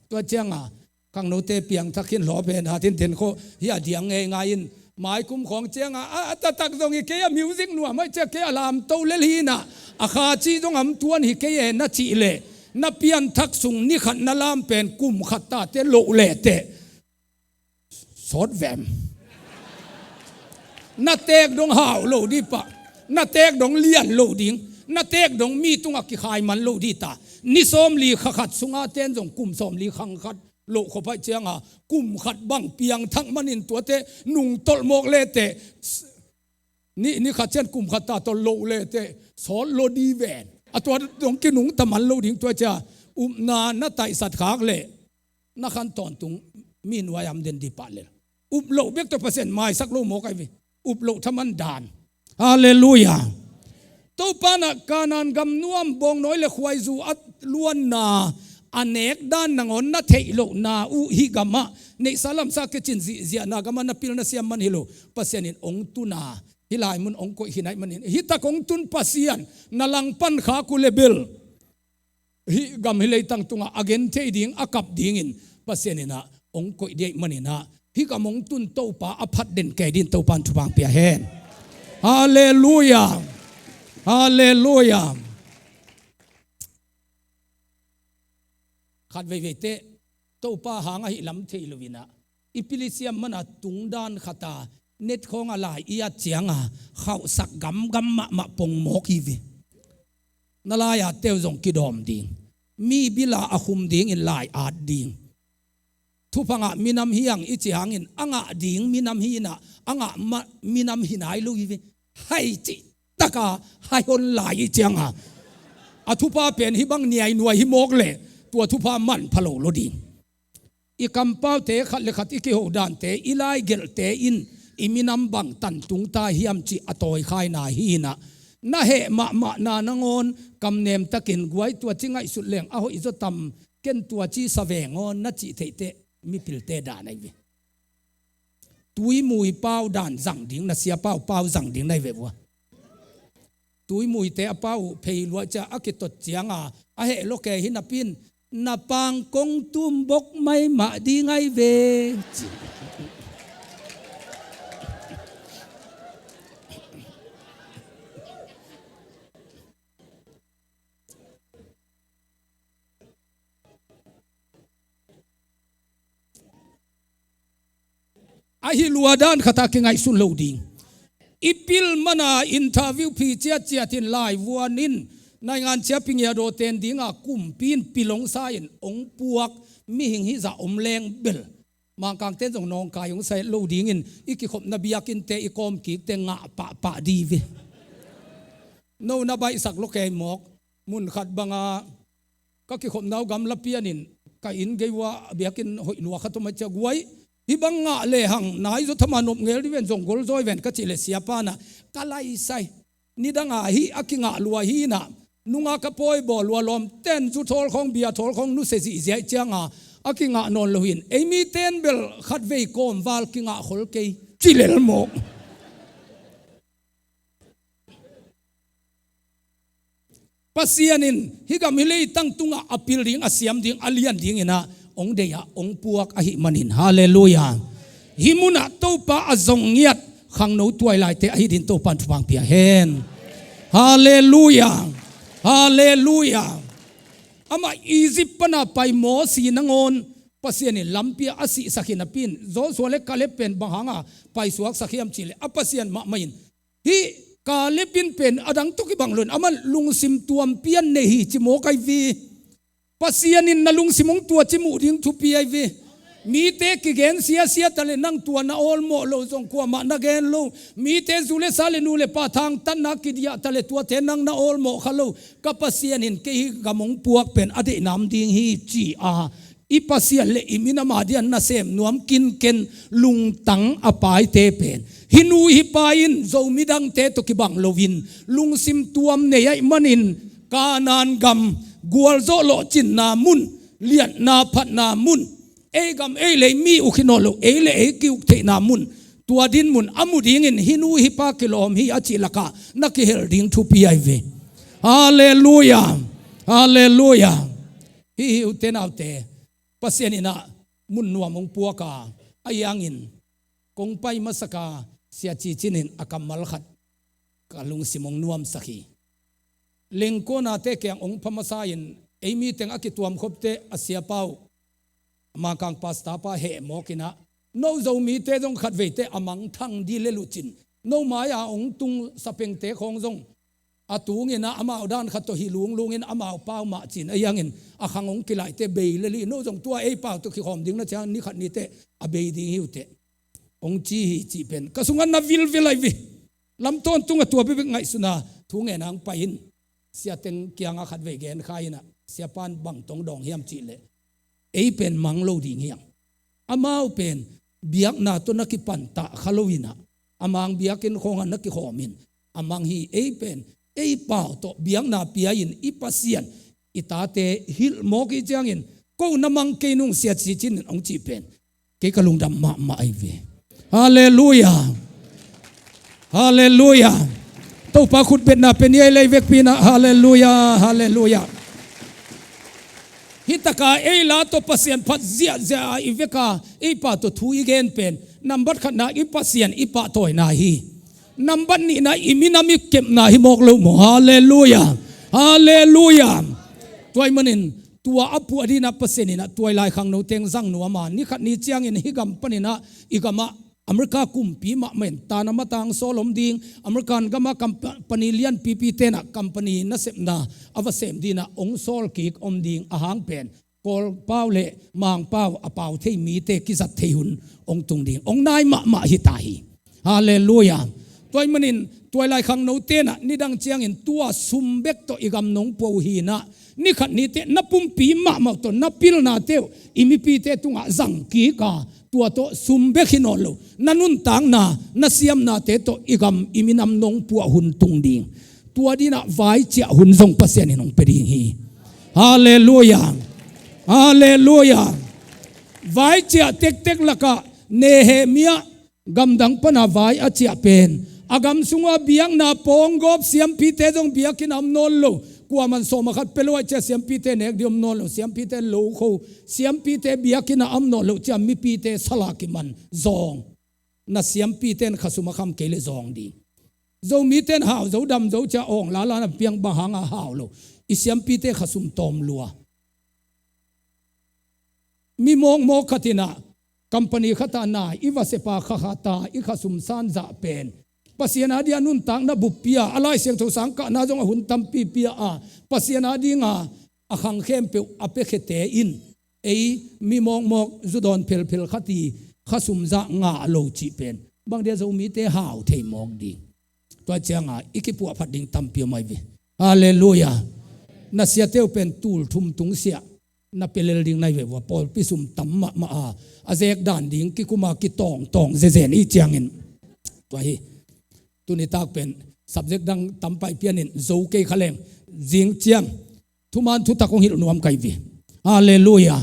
Tua ciang a, khangnote piangthak khin hlawp hen, hat in ten khawh hi a diang ngeingai in, maikum khawng ciang a, a, a taktak zong hi kei a, music nuam ahih ciang kei a lamto lel hi in ah, a kha cih zong a om tuan hi kei e na cih leh, na pianthak sung ni khat na lam pen kum khat ta teh loh leh teh sawt vem. Na teek dong hau lo ding pah, na teek dong lian lo ding, na teek dong mi tungah kikhai man lo ding ta. Ni sawmli kha khat sungah ten zong kum sawmli kha khat loh khop ahih ciang a, kum khat bang piangthak manin tuate nungtolh mawk leh teh, ni, ni khat ciang kum khat ta tawh loh leh teh sawt lo ding ven. A tua dong kinungta man lo ding. Tua ciang a, upna na taisat khak leh na khan tawntung mi nuai a om den ding pah lel. Up loh bek tawh Pasian maisak lo mawk ahi ve. Up loh thaman dan. Halleluiah. Topa in ah Kanaan gam nuam bawngnawi le khuaizu a luanna, a nek dan nangawn na theih lohna uh, hih gam ah neihsa lamsa kicin zihziahna gam ah na pil na siam man hi lo, Pasian in hong tun a, hih lai mun hong koih khin ahih manin, hih tak hong tun Pasian na langpan khak uh leh bel, hih gam hih leitang tungah a genthei ding, a kap dingin Pasian in ah hong koih ding ahih manin ah, hih gam hong tun Topa a phat den kei dingin Topa in thupha hong pia hen. Halleluiah. Halleluiah. Khat veivei teh Topa hang ahih lam thei lo in ah, i pil i siam man a tungdan khat a, net khawng a lai i at ciang a, khauhsak gamgam mahmah pong mawk hi ve. Na lai-atte uh zong kidawm ding, mi bil a a khum dingin lai-at ding. Thupha ngah minam hi hang i cih hangin a ngah ding minam hi in ah, a ngah ma-, minam hi nai lo hi ve. Hai cih tak a hai hon lai i ciang a, a thupha pen hih bang niainuai hi mawk leh, tua thupha manpha lo lo ding. I kampaute khat le khat i kiho dante, i laigelhte in i minam bang tan tung ta hiam cih a tawikhaina hi inah, na heh mahmahna nangawn kamnem takin guai tua ci ngaihsut leng a hoih zaw tam, ken tua ci sa veng aw na cih theih teh mipilte dan ahi ve. Tuimui pau dan zang ding, na sia pau pau zang ding na hi ve vua. Tuimuite a pau uh phei luah ciah a kitot cianga a heh lo kei hi napi in, na pang kong tum bok mai mah ding ahi ve. Ahi lua dan khat a kingaihsun lo ding. I pil mana interview phi ciatciat in laivuan in naingan cia pingia daw ten dinga kumpi in pilong sa in ong puak mihing hizah om leng bel Mangkangten zong nawngkai ong sa lo dingin i kikhopna biakinnte i kawm kikte ngah pahpah di ve. No na baihsak lo kei mawk. Mun khat banga ka kikhopna uh gamla pianin ka inn gei ua a biakinn hoih lua khat om a cia guai, hih bang ngah lehang nai zaw thama nop ngel di ven zong gol zawi ven ka cih leh siapa nah ka laisai. Nidanga hih a kingah lua hi nah, nunga ka pawi bawl lua lawm ten zu thawl khawng bia thawl khawng nusia zihziah cianga a kingah nawn lo hin ei miten bel khatvei kawmval kingah khol kei ci lel mawk. Pasian in hih gam hih leitang tungah a pil ding, a siam ding, a lian dinginah ong deih ah ong puak ahih manin. Halleluiah. Hih munah Topa a zong ngiat khangno tuailaite ahi din Topa in thupha pia hen. Halleluiah. Halleluiah. Amah Egypt pana pai Mosi nangawn Pasian in lampi a sihsak hi napi in Joshua le Kaleb pen bang hanga paisuaksak hiam cihleh a Pasian mahmah in hih Kaleb in pen a dang tawh kibang loin amah lungsim tuampi a nei hi ci mawk ahi ve. Pasian in na lungsim hong tuaci muh ding thupi ahi ve. Mite kigen siasia ta le nang tua na awlmawh lo zong kuamah na gen lo. Mite zu le sa le nu le pa thangtatna kidiah ta le tuate nang na awlmawh kha lo. Ka Pasian in kei hih gam hong puak pen a deihnam ding hi ci a i Pasian le i minam a dian nasem nuam kinken lungtang a paite pen hih nu hih pa in Zo midangte tawh kibang loin lungsim tuam nei ahih manin Kanaan gam gualzawh lawhcinna mun, liatna phatna mun, ei gam ei lei mi uk hi nawn lo, ei le ei ki-uk theihna mun, tua din mun a mu dingin hih nu hih pa kilawm hi a cih lakah na kihel ding thupi ahi ve. Halleluiah. Halleluiah. Hih hi ute naute, Pasian inah mun nuam hong puak a, ahi hangin kong pai masaka Sia Ci Cin in a kammal khat ka lungsim hong nuamsak hi. Lengkuanate kiang hong pha masa in ei miteng a kituamkhopte a siapa uh Mangkang pastor pa heh mawk inah no Zo mite zong khatveite a mangthang di le lucin no mai-a hong tung sapengte khawng zong a tunginah amau dan khat tawh hi lunglungin amau pau mah cin ahi hangin a khang hong kilaihte bei le li no zong tua ei pau tawh kikhawm ding na ciang ni khat niteh a bei ding hi uteh hong ci hi cih pen ka sungah na vilvel ahi ve. Lam tawntung a tua bekbek ngaihsuna thu ngen hang pai in siateng kiangah khatvei gen kha inah siapa in bang tong dawng hiam cihleh ei pen mang lo ding hiam? Amau pen biakna tawh na kipantah kha lo inah a mang biakinn khawngah na kikhawm in a mang hi. Ei pen ei pau tawh biakna pia in i Pasian i tate hilh mawk hi ciangin ko na mang kei nung Sia Ci Cin in hong cih pen kei ka lungdam mahmah ahi ve. Halleluiah. Halleluiah. Topa khutbetna pen i ei lei vekpi inah halleluiah. Halleluiah. Hih taka ei la tawh Pasian phat ziahziah a i veka ei pa tawh thu i gen pen nambat khatna i Pasian i pahtawina hi. Nambat nihna i minam i kepna hi mawk lo maw? Halleluiah. Halleluiah. Tua ahih manin tua a puah dinah Pasian inah tuailai khangno teng zang nuam a ni khat ni ciangin hih gam paninah i gamah America kumpi mahmah in tana matang sawl om ding, American gamah company lianpipi tenah company nasepna a va sem dinah hong sawl kik om ding a hang pen Kawl pau le Mang pau a pau thei mite kizat thei hun hong tung ding hong nai mahmah hi ta hi. Halleluiah. Tua ahih manin tuailai khangno tenah nidang ciangin tua sum bek tawh i gam nong pua uh hinah, nikhat nite na pumpi mahmah tawh na pilnate uh i mipite tungah zang kik a, tua tawh sum bek hi nawn lo, na nuntakna, na siamnate tawh i gam i minam nong puah hun tung ding. Tua dinah vaiciah hun zong Pasian in hong pia ding hi. Halleluia. Halleluia. Vaiciah tektek lakah Nehemiah gamdang pana vai a ciah pen, a gam sunga biakna pawnggawp, siampite zong biakinn a om nawn lo. Kuaman sawm a khat pia lo ahih ciah siampite nek ding om nawn lo, siampite lo kho, siampite biakinn a om nawn lo ciah mipite sal a kiman zawng. Na siampite in khasum a kham kei leh zawng ding. Zomite in hau zo dam zo ciah awng lala na piang bang hanga hau lo. I siampite khasum tawm lua. Mi mawkmawk khat inah company khatah nai i va sepa kha khata i khasum san zah pen Pasian a dia nuntakna buppi a, a Lai Siangtho sang kahna zong a hun tampi pia a, Pasian a dinga a khang khempeuh a piakhiate in ei mi mawkmawk zudawn phelphel khat i khasum zah ngah lo cih pen bang dia Zomite hau thei mawk ding. Tua cianga i kipuahphat ding tampi om ahi ve. Halleluia. Na siate uh pen tul thum tung siah na pia lel ding na hi ve ua, pawlpi sum tam mahmah a, a zek dan ding kikuma kitawngtawng zezen i ciangin. Tua hi. Tuni tak pen subject dang tam paih pianin zo kei kha leng, zing ciang thuman thutak hong hilh nuam ka hi ve. Halleluia.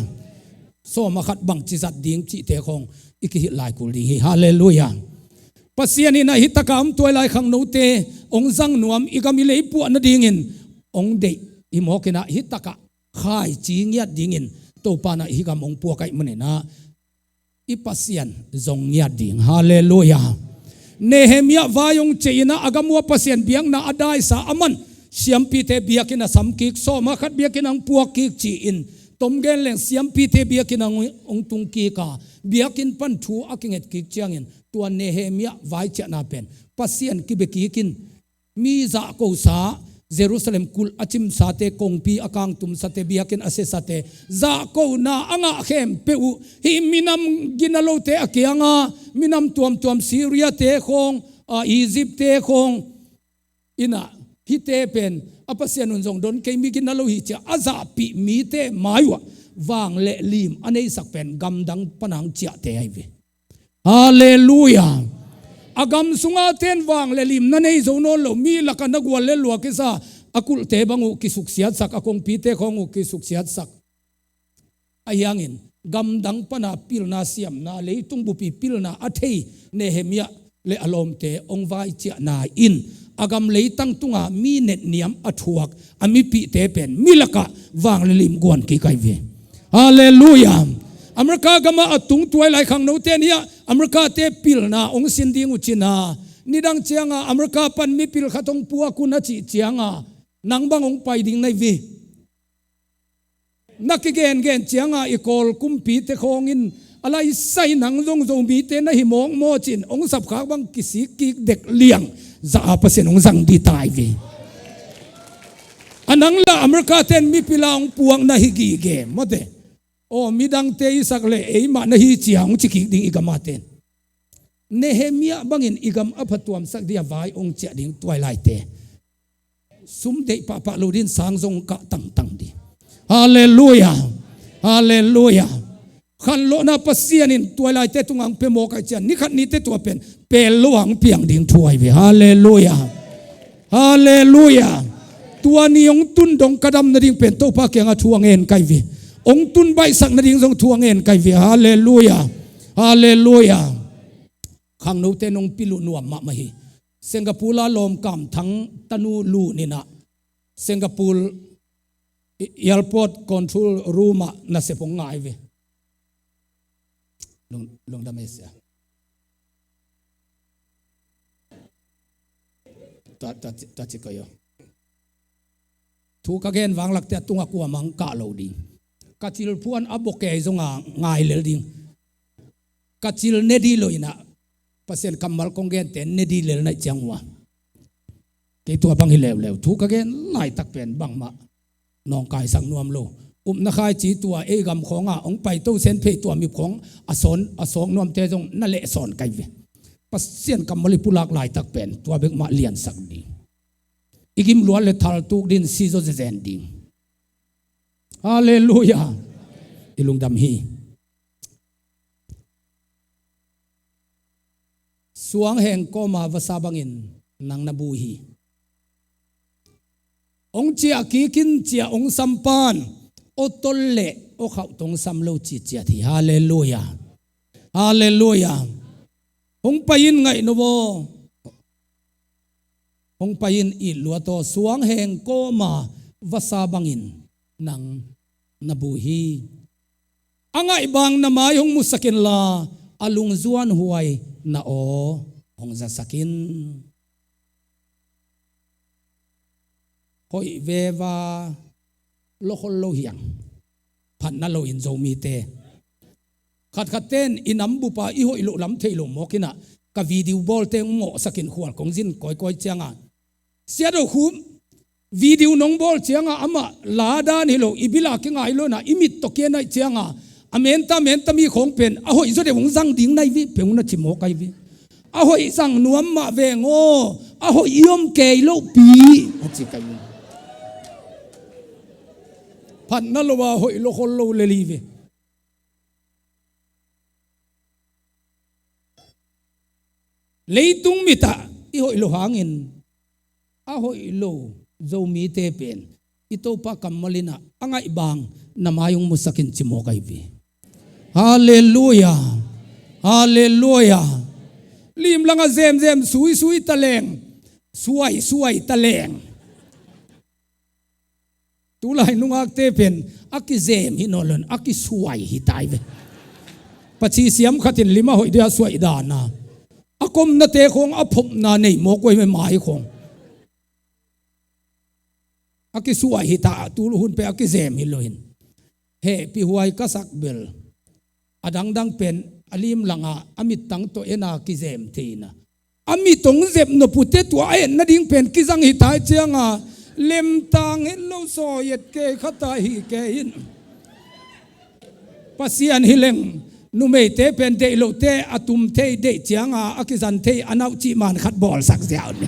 Sawm a khat bangci zat ding cihte khawng i kihilh lai kul ding hi. Halleluia. Pasian in a hi taka om tuailai khangnote hong zang nuam, i gam i lei puah nadingin hong deih hi mawk inah, hi takah khaici ngiat dingin Topa in a hi gam hong puak ahih maninah i Pasian zong ngiat ding. Halleluia. Nehemiah vai hong ciah inah a gam ua Pasian biakna a daisa a man siampite biakinn a sam kik, sawm a khat biakinn a hong puak kik ci-in tom gen leng siampite biakinn a hong, hong tung kik a, biakinn pan thu a kinget kik ciangin tua Nehemiah vaiciahna pen Pasian kibia kik in, mi zahkosa, Jerusalem kulh a cimsate, kongpi a kangtumsate, biakinn a siasate, zahkona a ngah khempeuh uh hih minam gina lote a kianga, minam tuamtuam Syria-te khawng, a, Egypt-te khawng inah, hihte pen a Pasian un zong don kei, mi gina lo hi ciah a zahpih mite mai uh ah vang le lim a neisak pen gamdang pana hong ciahte ahi ve. Halleluia. A gam sunga ten vang le lim na nei zo nawn lo, mi lakah na gual le lua kisa, a kulhte bang uh kisuksiatsak, a kongpite khawng uh kisuksiatsak. Ahi hangin gamdang pana pilna siamna, leitung bupi pilna a thei Nehemiah le a lawmte hong vaiciahna in a gam leitang tunga mi netniam a thuak a mipihte pen mi lakah vang le lim guan kik ahi ve. Halleluia. America gamah a tung tuailai khangnote ni-ah America-te pilna hong sin ding uh cina, nidang cianga America pan mipil khat hong puak un a cih cianga nang bang hong pai ding na hi ve. Na kigengen cianga i Kawl kumpite khawngin a laisai nang zong Zomite na hi mawkmawk cin hong sapkhak bang kisik kik dek liang, za a Pasian hong zang dih tai ve. A nang la America ten mipila hong puak na hi gige mawte. Aw, midangte i sak le eimah na hi cia hong ci kik ding i gama ten. Nehemiah bangin i gam a phatuamsak dih a vai hong ciah ding tuailaite. Sum deih pahpah lo din sang zong kah tangtang dih. Halleluia. Halleluia. Khanlawhna Pasian in tuailaite tungah hong pia mawk ahih cian nikhat nite tua pen pel lo hong piang ding thu ahi ve. Halleluia. Halleluia. Tua ni hong tun dong ka dam nading pen Topa kiangah thu a ngen ka hi ve. Hong tun baihsak nading zong thu a ngen ka hi ve. Halleluia. Halleluia. Khangnote nong pil uh nuam mahmah hi. Singapore a lawmkam thang tanu lu ninah Singapore airport control room ah nasep hong ngai ve. Lung, lungdam e sia. Ta, ta, ta ci ko yo. Thu ka gen vanglakte a tungah kuamang kah lo ding. Ka cilphuan a bokei zonga ngai lel ding. Ka cil ne dih lo inah Pasian kammal kong gente ne dih lel naih ciang uh a. Kei tua bang hi leuleu. Thu ka gen laitak pen bangmah nawngkaisak nuam lo. Upna khaici tua ei gam khawngah hong paito sen phei tua mip khawng a sawn, a sawk nuamte zong na lehsawn ka hi ve. Pasian kammal i pulak laitak pen tua bek mah liansak ding. I gim luat le thaltuk din sizaw zezen ding. Halleluiah. I lungdam hi. Suang heng kawma vasa bangin nang na bui hi. Hong ciah kikin ciah hong sampan, aw tol le aw khauh tong sam lo ciciat hi. Halleluiah. Halleluiah. Hong pai in ngaih no aw. Hong pai in it luat aw, suang heng kawma vasa bangin nang na bui hi. A ngaih bang na mai hong musak inla, a lungzuan huai na aw hong zasak in. Hoih veva, lokhol lo hiang. Phatna lo in Zomite. Khatkhat ten i nam bupa i hoih loh lam thei lo mawk inah, ka video bawlte hong mawhsakin khual kong zin kawikawi cianga, Sia Do Khum, video nong bawl cianga amah ladan hi lo, i bila kingai lo inah, i mit tawh kia naih cianga, a menta menta mi khawng pen a hoih zaw deuh hong zang ding naih vih peuh na ci mawk ai vih. A hoih zang nuam mah veng aw, a hoih i om kei lohpi a ci kai. Phatna lo a hoih lokhol lo lel hi ve. Leitung mitah i hoih lo hangin a hoih lo Zomite pen i Topa kammal inah a ngaih bang na mai hong musakin ci mawk ai vih. Halleluiah. Halleluiah. Limlangah zemzem suisui taleng, suaisuai taleng. Tulai nungakte pen a kizem hi nawn lo in a kisuai hi tai ve. Paci siam khatin lim a hoih dia suaih dana a komnate khawng a phopna nei mawk uh ai ve, mai khawng. A kisuai hi ta, tul hun pe a kizem hi lo in. Hehpih huai ka sak bel a dangdang pen a limlangah a mittang tawh ena kizem theina. A mit hong zep nop uh teh tua a et nading pen kizang hi tai cianga, lemtang het lo sawi et kei khata hi kei in. Pasian hi leng, numeite pen deih lote a tum thei, deih cianga a kizan thei a nauh cih man khat bawlsak ziau ni.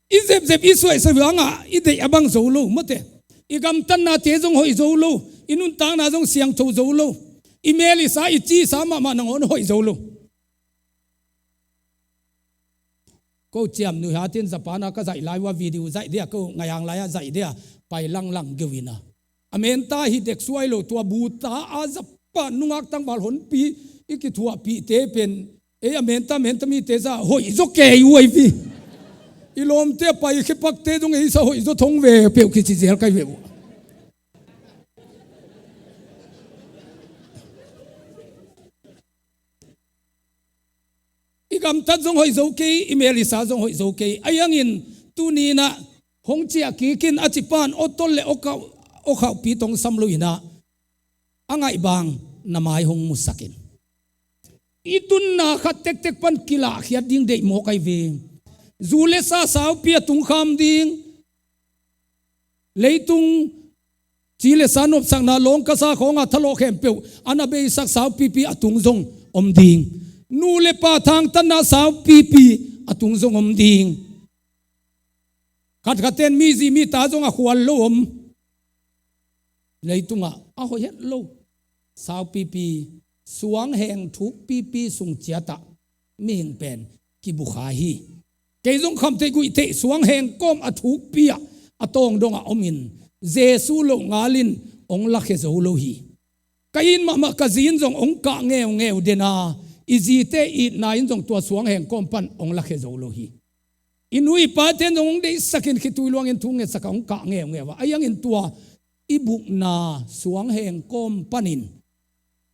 I zepzep i suaihsuai vangah i deih a bang zo lo mawte. I gamtatnate zong hoih zo lo, i nuntakna zong siangtho zo lo, i mel i sa i cisa mahmah nangawn hoih zo lo. Ko ciamnuih hatin Japan ah ka zaih lai uh a video zaih dia, ko ngaiang lai ah zaih dia, pai langlang geu ina. A menta hi dek suai lo, tua buta a zapa nungak tangval honpi i kithuahpihte pen ei a menta menta mite za hoih zaw kei uh ai vih. I lawmte a pai khepakte zong ei sa hoih zaw thong ve peuh kici zel kai ve uh. I gamtat zong hoih zo kei, i mel i sa zong hoih zo kei. Ahi hangin tuni inah hong ciah kikin a cipan aw tol le aw khauh, aw khauhpi tong sam lo inah a ngaih bang na mai hong musakin. I tunna khat tektek pan kilahkhiat ding deih mawk ai ve. Zu le sa saupi a tungkham ding. Leitung ci le sa nopsakna lawng ka sa khawngah thalawh khempeuh a na beisak saupipi a tung zong om ding. Nu le pa thangtatna saupipi a tung zong om ding. Khatkhatten mi zi mi ta zong a khual lo om. Leitungah a hoih het lo saupipi, suangheng thukpipi sung ciatah mihing pen kibukha hi. Kei zong khamtheih guihtheih suangheng kawm a thukpi ah a tawng dongah omin Jesu loh ngalin hong lakhia zo lo hi. Ka it mahmah ka zi in zong hong kah ngeungeu dena, i zite itna in zong tua suangheng kawm pan hong lakhia zo lo hi. I nu i pate in zong hong deihsakin khitui luangin thu ngetsak a hong kah ngeungeu a, ahi hangin tua i bukna suangheng kawm panin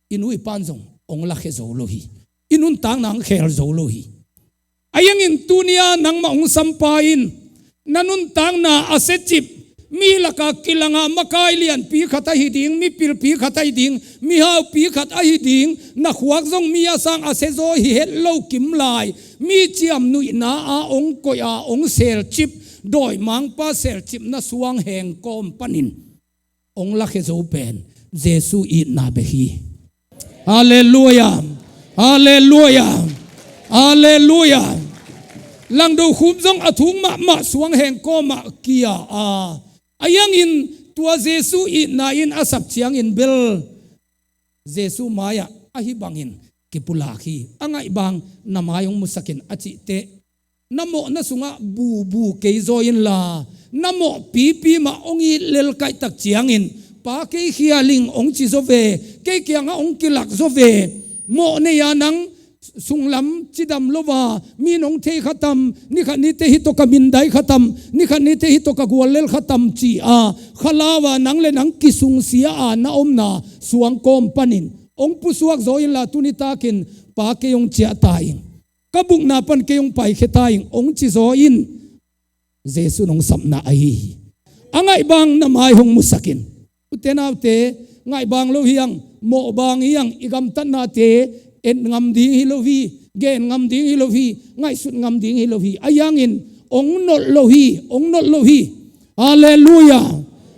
i nu i pan zong hong lakhia zo lo hi. I nuntakna hong khel zo lo hi. Ahi hangin tuni-a nangmah hong sampa in na nuntakna a siacip, mi lakah kilangah makai lianpi khat ahi ding, mipilpi khat ahi ding, mihaupi khat ahi ding, na khuak zong mi a sang a siazaw hi het lo kimlai, mi ciamnuihna a hong koih a hong selcip, dawimangpa selcipna suangheng kawm panin hong lakhia zo pen Jesu itna bek hi. Halleluia. Halleluia. Halleluia. Langdo khum zong a thuk mahmah suang hengkawmah kia a, a iangin tua Jesu itna in a sak ciangin bel Jesu mai-ah ahi bangin kipulak hi. A ngaih bang na mai hong musakin a cihteh, na mawhna sungah bubu kei zaw inla, na mawh pipi mah hong it lel kaihtak ciangin, Pa, kei khial ing hong ci zaw ve, kei kiangah hong kilak zaw ve. Mawh nei-a nang sunglam cidam lo a, mi in hong thei kha tam, nikhat nite hih tawh ka mindai kha tam, nikhat nite hih tawh ka guallel kha tam ci-a, khalau-a nang le nang kisungsia-a na omna suangkawm panin hong pusuak zaw inla, tuni takin, Pa, kei hong ciah ta ing, ka bukna pan kei hong paikhia ta ing hong ci zaw in, Jesu in hong sapna ahi hi. A ngaih bang na mai hong musakin. Ute naute, ngaih bang lo hi hang, mawh bang hi hang, i gamtatnate et ngam ding hi lo hi, gen ngam ding hi lo hi, ngaihsut ngam ding hi lo hi. A iangin hong nolh lo hi, hong nolh lo hi. Halleluia.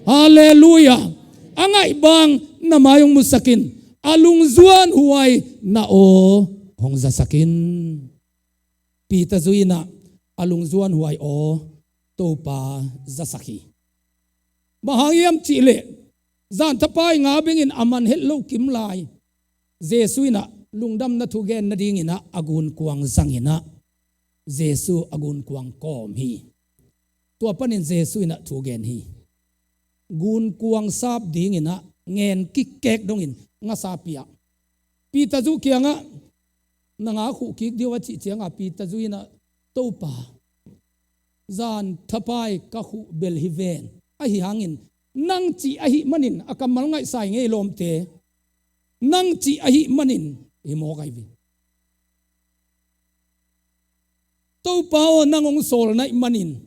Halleluia. A ngaih bang na mai hong musakin, a lungzuan huai na aw hong zasakin. Peter zui inah a lungzuan huai aw Topa zasak hi. Bang hang hiam cihleh, zan thapai nga bengin a man het lo kim lai, Jesu inah lungdamna thugen nadinginah a gunkuang zang inah Jesu a gunkuang kawm hi. Tua panin Jesu inah thugen hi. Gunkuang sap dinginah ngen kikek dongin ngasa pia. Peter zu kiangah, na nga khuh kik dih uh, a cih ciangah Peter zu inah, Topa, zan thapai ka khuh bel hi ven. Ahi hangin nang cih ahih manin, a kammal ngaihsa i ngei lawmte, nang cih ahih manin hi mawk ahi ve. Topa aw, nang hong sawlna ahih manin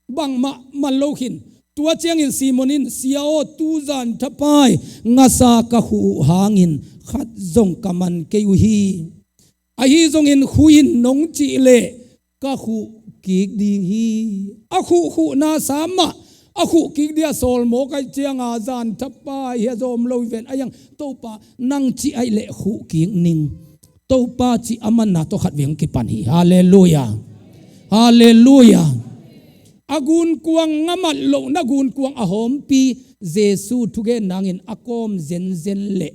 bangmah man lo khin. Tua ciangin Simon in, Sia aw, tuzan thapai ngasa ka khuh uh hangin khat zong ka man kei uh hi. Ahi zongin khuh in nong cih leh ka khuh kik ding hi. A khuh khuhna sa mah a khuh kik dih a sawl mawk aih cianga zan thapai hi a zawm lo hi ven. Ahi hang, Topa, nang cih ahih leh khuh kik ning. Topa cih a manna tawh khatvei hong kipan hi. Halleluia. Halleluia. A gunkuang ngamat lohna gunkuang a hawmpi Jesu thugen nangin a kawm zenzen leh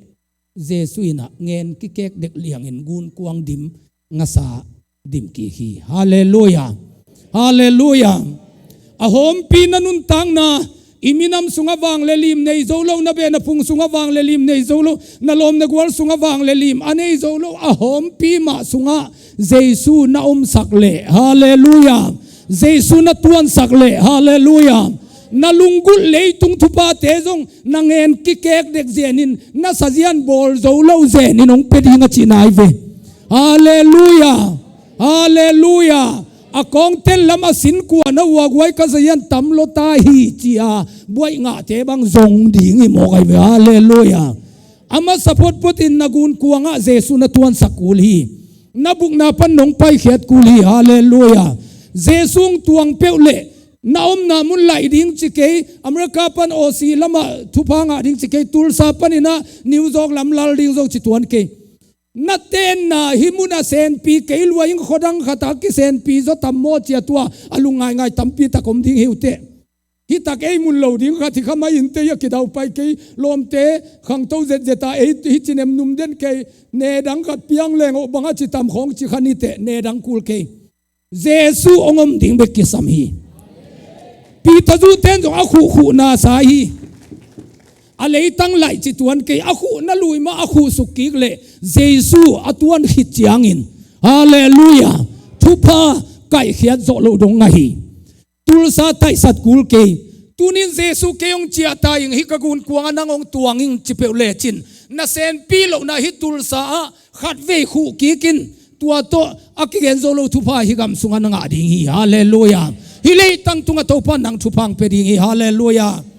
Jesu inah ngen kikek dek liangin gunkuang dim ngasa dim kik hi. Halleluia. Halleluia. A hawmpi na nuntakna, i minam sungah vang le lim nei zo lo, na beh na phung sungah vang le lim nei zo lo, na lawm na gual sungah vang le lim a nei zo lo, a hawmpi mah sungah Jesu na omsak leh, halleluia, Jesu na tuansak leh, halleluia, na lunggulh leitung thuphate zong na ngen kikek dek zenin, na sazian bawl zo lo zenin hong pia ding a cihna ahi ve. Halleluia. Halleluia. A kawngten lam a sin kua na uaguai ka zahian tam lota hi, ci-a buaih ngahte bang zong ding hi mawk ahi ve. Halleluia. A masa photphotin na gunkuangah Jesu na tuansak kul hi. Na bukna pan nong paikhiat kul hi. Halleluia. Jesu hong tuang peuh leh na omna mun laih ding ci kei, America pan Aussie lamah thupha ngah ding ci kei, Tulsa paninah New York lam lal ding zong ci tuan kei. Na tenna hih mun a senpi kei lua in khuadang khatah kisenpi zaw tam maw, ci-a tua a lungngaingai tampi tak om ding hi uh teh. Hih tak ei mun lo ding khat hi kha mai inteh, a kidaupai kei lawmte khangto zetzeta ei hih cinem num den kei, ne dang khat piang leng oh bangah ci tam khawng ci kha ni teh, ne dang kul kei. Jesu hong om ding bek kisam hi. Peter zu ten zong a khuhkhuhna sa hi. A leitang laih ci tuan kei, a khuh na lui mah a khuh suk kik leh Jesu a tuan khit ciangin, halleluia, thupha kaihkhiat zawh loh dong ngah hi. Tulsa taihsat kul kei. Tunin Jesu kei hong ciah ta ing, hih ka gunkuangah nang hong tuang ing ci peuh lecin, na senpi lohna hih Tulsa ah khatvei khuh kik in, tua tawh a kigen zo lo thupha hih gam sungah na ngah ding hi. Halleluia. Hih leitang tungah Topa nang thupha hong pia ding hi. Halleluia.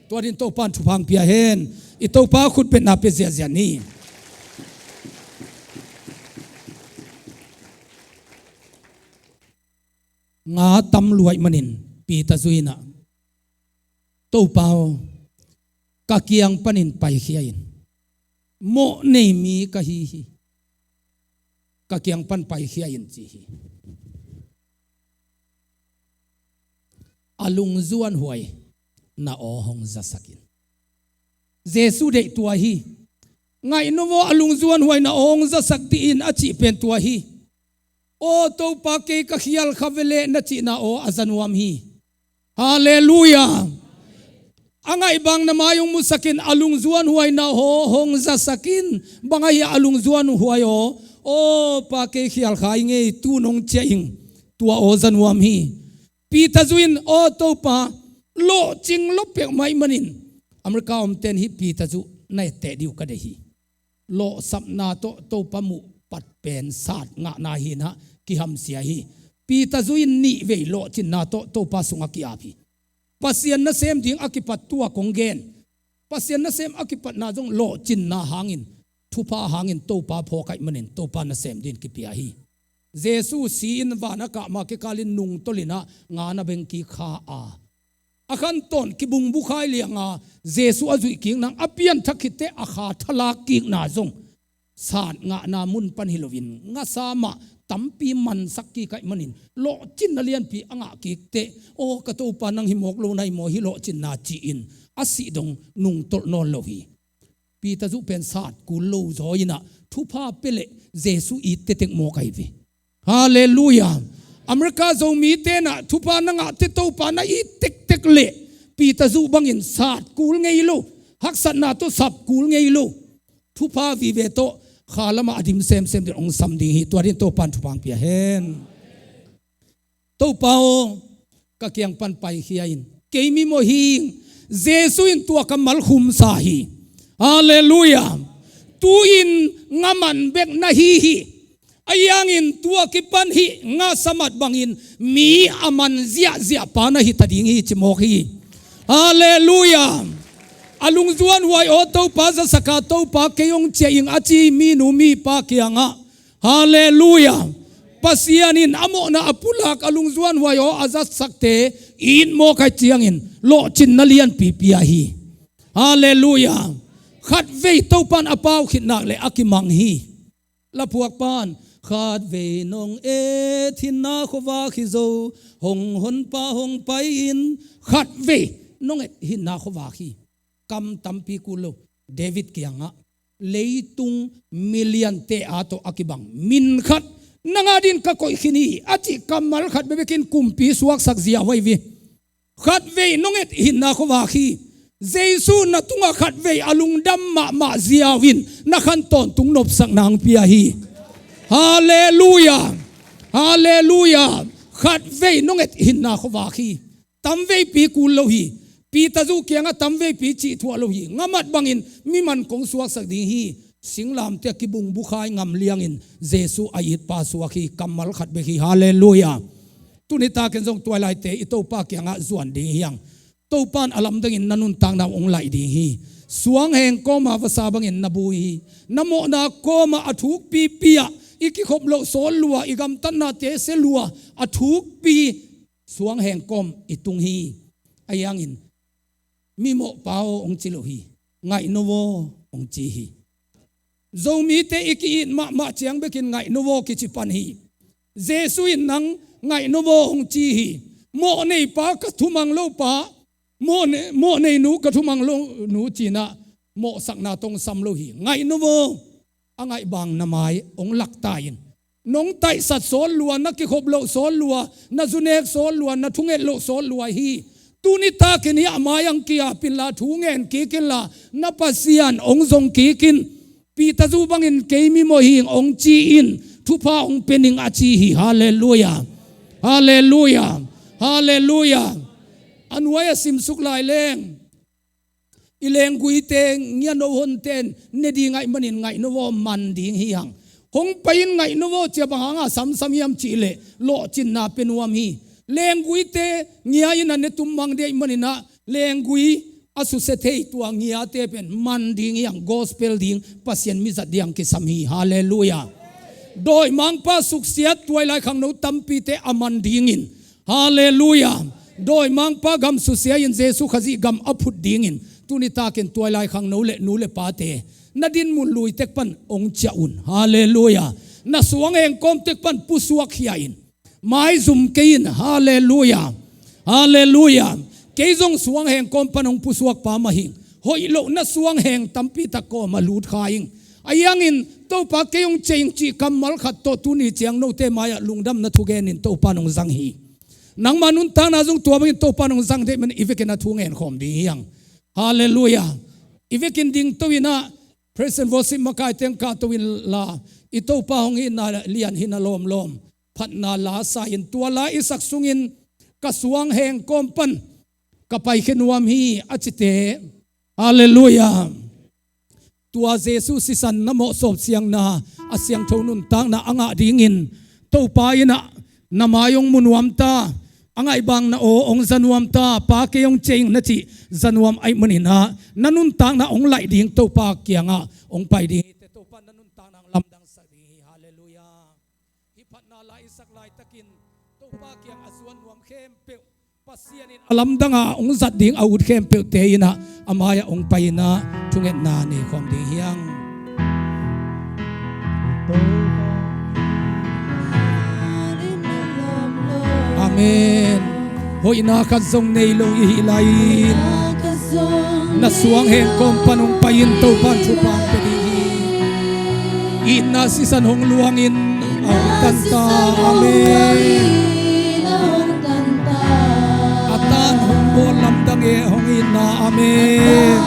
Tua din Topa in thupha hong pia hen. I Topa khutbetna pia ziahziah ni. Nga tam luaih manin Peter zu inah, Topa aw, ka kiang panin paikhia in. Mawh nei mi ka hi hi. Ka kiang pan paikhia in ci hi. A lungzuan huai na aw hong zasak in. Jesu deih tua hi. Ngaihno vaw, a lungzuan huai na aw hong zasak dih in a cih pen tua hi. Aw Topa, kei ka khial kha ve leh na cihna aw a za nuam hi. Halleluiah. A ngaih bang na mai hong musak in, a lungzuan huai na aw hong zasak in. Bang ahi a lungzuan huai aw? Aw Pa, kei khial kha ing ei, tu nong ciah ing. Tua aw za nuam hi. Peter zu in, aw Topa, lawhcing lawh peuhmah ahih manin America omten hih Peter zu na etteh dih uh ka deih hi. Lawhsapna tawh Topa muh pat pen sat ngahna hi-in ah kihamsia hi. Peter zu in nih vei lawhcinna tawh Topa sungah ki-ap hi. Pasian nasem ding a kipat tua kong gen, Pasian nasem a kipatna zong lawhcinna hangin, thupha hangin Topa phawk ahih manin Topa nasem dingin kipia hi. Jesu si-in van a kah ma kikal in nungtolh in ah nga na beng kik kha a, a khan tawn kibungbukhai liang a, Jesu a zuih kik nang, a pianthak khit teh a kha thalak kikna zong sat ngahna mun pan hi loin ngasa mah tampi mansak kik ahih manin lawhcinna lianpi a ngah kik teh, aw ka Topa, nang hi mawk lo na hi maw hih lawhcinna, ci-in a sih dong nungtolh nawn lo hi. Peter zu pen sat kul lo zaw in ah thupha pia leh Jesu it tektek mawk ahi ve. Halleluiah. America Zomite in ah thupha na ngah teh Topa na it tektek leh Peter zu bangin sat kul ngei lo, haksatna tawh sap kul ngei lo, thupha vive tawh kha lamah a dim semsem ding hong sam ding hi. Tua dingin Topa in thupha hong pia hen. Topa aw, ka kiang pan paikhia in. Kei mimawh hi ing. Jesu in tua kammal khumsa hi. Halleluiah. Tu-in nga man bek na hi hi. Ahi hangin tua kipan hih ngasa mat bangin mi a man ziahziah pa na hi ta ding hi, ci mawk hi. Halleluiah. A lungzuan huai aw Topa zasak a, Topa kei hong ciah ing a ci minu mipa kiangah, Halleluiah. Pasian in a mawhna a pulak a lungzuan huai aw a zatsakte it mawk ahih ciangin lawhcinna lianpi pia hi. Halleluiah. Khatvei Topa in a pau khit nak leh a kimang hi. Laphuak pan, khatvei nong et hinna khuavak hi zo, hong Honpa hong pai in. Khatvei nong et hinna khuavak hi. Kam tampi kul lo. David kiangah, leitung miliante a tawh a kibang min khat nang a dingin ka koih khin hi, a cih kammal khat bekbekin kumpi suaksak ziau ahi ve. Khatvei nong et hinna khuavak hi. Jesu na tungah khatvei a lungdam mahmah ziau in na khan tawntung nopsakna hong pia hi. Halleluiah. Halleluiah. Khatvei nong et hinna khuavak hi. Tamveipi kul lo hi. Peter zu kiangah tamveipi cih thuah lo hi. Nga mat bangin mi man kong suaksak ding hi. Singlamteh a kibungbukhai ngam liangin Jesu a itpa suak hi. Kammal khat bek hi. Halleluiah. Tuni takin zong tuailaite i Topa kiangah zuan ding hi hang. Topa in a lamdangin na nuntakna hong laih ding hi. Suangheng kawma vasa bangin na bui hi. Na mawhna kawma a thukpipi ah i kikhop loh sawl lua, i gamtatnate sia lua, a thukpi suangheng kawm i tung hi. Ahi hangin mimawh pa aw hong ci lo hi. Ngaihno aw hong ci hi. Zomite i ki-it mahmah ciang bekin ngaihno aw kici pan hi. Jesu in nang ngaihno aw hong ci hi. Mawh nei pa ka thumang lo pa, mawh ne-, mawh nei nu ka thumang lo nu ci-in ah mawhsakna tawh hong sam lo hi. Ngaihno aw. A ngaih bang na mai hong lak ta in. Nong taihsat sawl lua, na kikhop loh sawl lua, na zunek sawl lua, na thunget loh sawl lua hi. Tuni takin hih a mai hong ki-ap inla, thu ngen kik inla, na Pasian hong zong kik in. Peter zu bangin kei mimawh hi ing hong ci in, thupha hong pia ning a ci hi. Halleluiah. Halleluiah. Halleluiah. A nuai a simsuk lai leng i lengguite ngia no honten ne ding ahih manin ngaihno aw man ding hi hang. Hong pai in ngaihno aw ci-a bang hanga samsam hiam cih leh lawhcinna pia nuam hi. Lengguite ngia in a ne tum mang ding ahih manin ah lenggui a susia thei tua ngiate pen man ding hi hang, gospel ding, Pasian mizat ding kisam hi. Halleluiah. Dawimangpa suksiat tuailai khangno tampite a man dingin. Halleluiah. Dawimangpa gam susia in Jesu Khazih gam a phut dingin Tuni takin tuailai khangno le nu le pate, na dinmun lui tek pan hong ciah un. Halleluiah. Na suang hengkawm tek pan pusuak khia in. Maizum kei in. Halleluiah. Halleluiah. Kei zong suang hengkawm pan hong pusuak pa mah hing. Hoih loh na suang heng tampi tak kawm a lut kha ing. Ahi hangin Topa kei hong ciah ing cih kammal khat tawh tuni ciang note mai-ah lungdamna thugen in Topa in hong zang hi. Nangma nuntakna zong tua bangin Topa in hong zang dek man i vekin a thu ngen khawm ding hi hang. Halleluiah. I vekin dingto in ah, praise and worship makai teng kahto in la, i Topa hong itna lian hi na lawmlawm. Phatna la sa in tua la i sak sungin ka suang hengkawm pan ka paikhia nuam hi a cite. Halleluiah. Tua Jesu sisan na mawh sawpsiangna, a siangtho nuntakna a ngah dingin Topa in ah na mai hong mu nuam ta, a ngaihbang na aw hong za nuam ta, Pa kei hong ciah ing na cih za nuam ahih manin ah na nuntakna hong laih ding Topa kiangah hong pai ding hi. Topa na nuntakna hong lamdang sak ding hi. Halleluiah. Hih phatna la i sak laitakin Topa kiang a zuan nuam khempeuh, Pasian in a lamdang a hong zat ding a ut khempeuhte in ah a mai-ah hong pai in ah thungetna nei khawm ding hi hang. Amen. Hoihna khat zong nei lo i hih lai-in na suang hengkawm pan hong pai in Topa in thupha hong pia ding hi. Itna sisan hong luangin a hong tan ta. Amen. A tan hong bawl lamdang e, hong itna. Amen.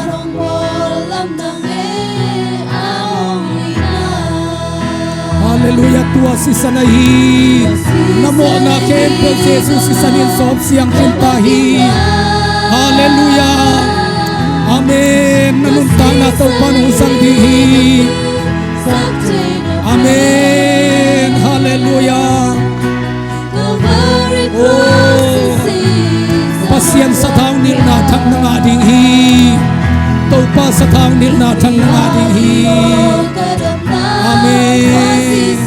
Halleluiah. Tua sisan ahi. Na mawhna khempeuh Jesu sisan in sawpsiang khin ta hi. Halleluiah. Amen. Na nuntakna Topa in hong zang ding hi. Amen. Halleluiah. Oh, Pasian sathau nilhna thak na ngah ding hi. Topa sathau nilhna thak na ngah ding hi. Amen.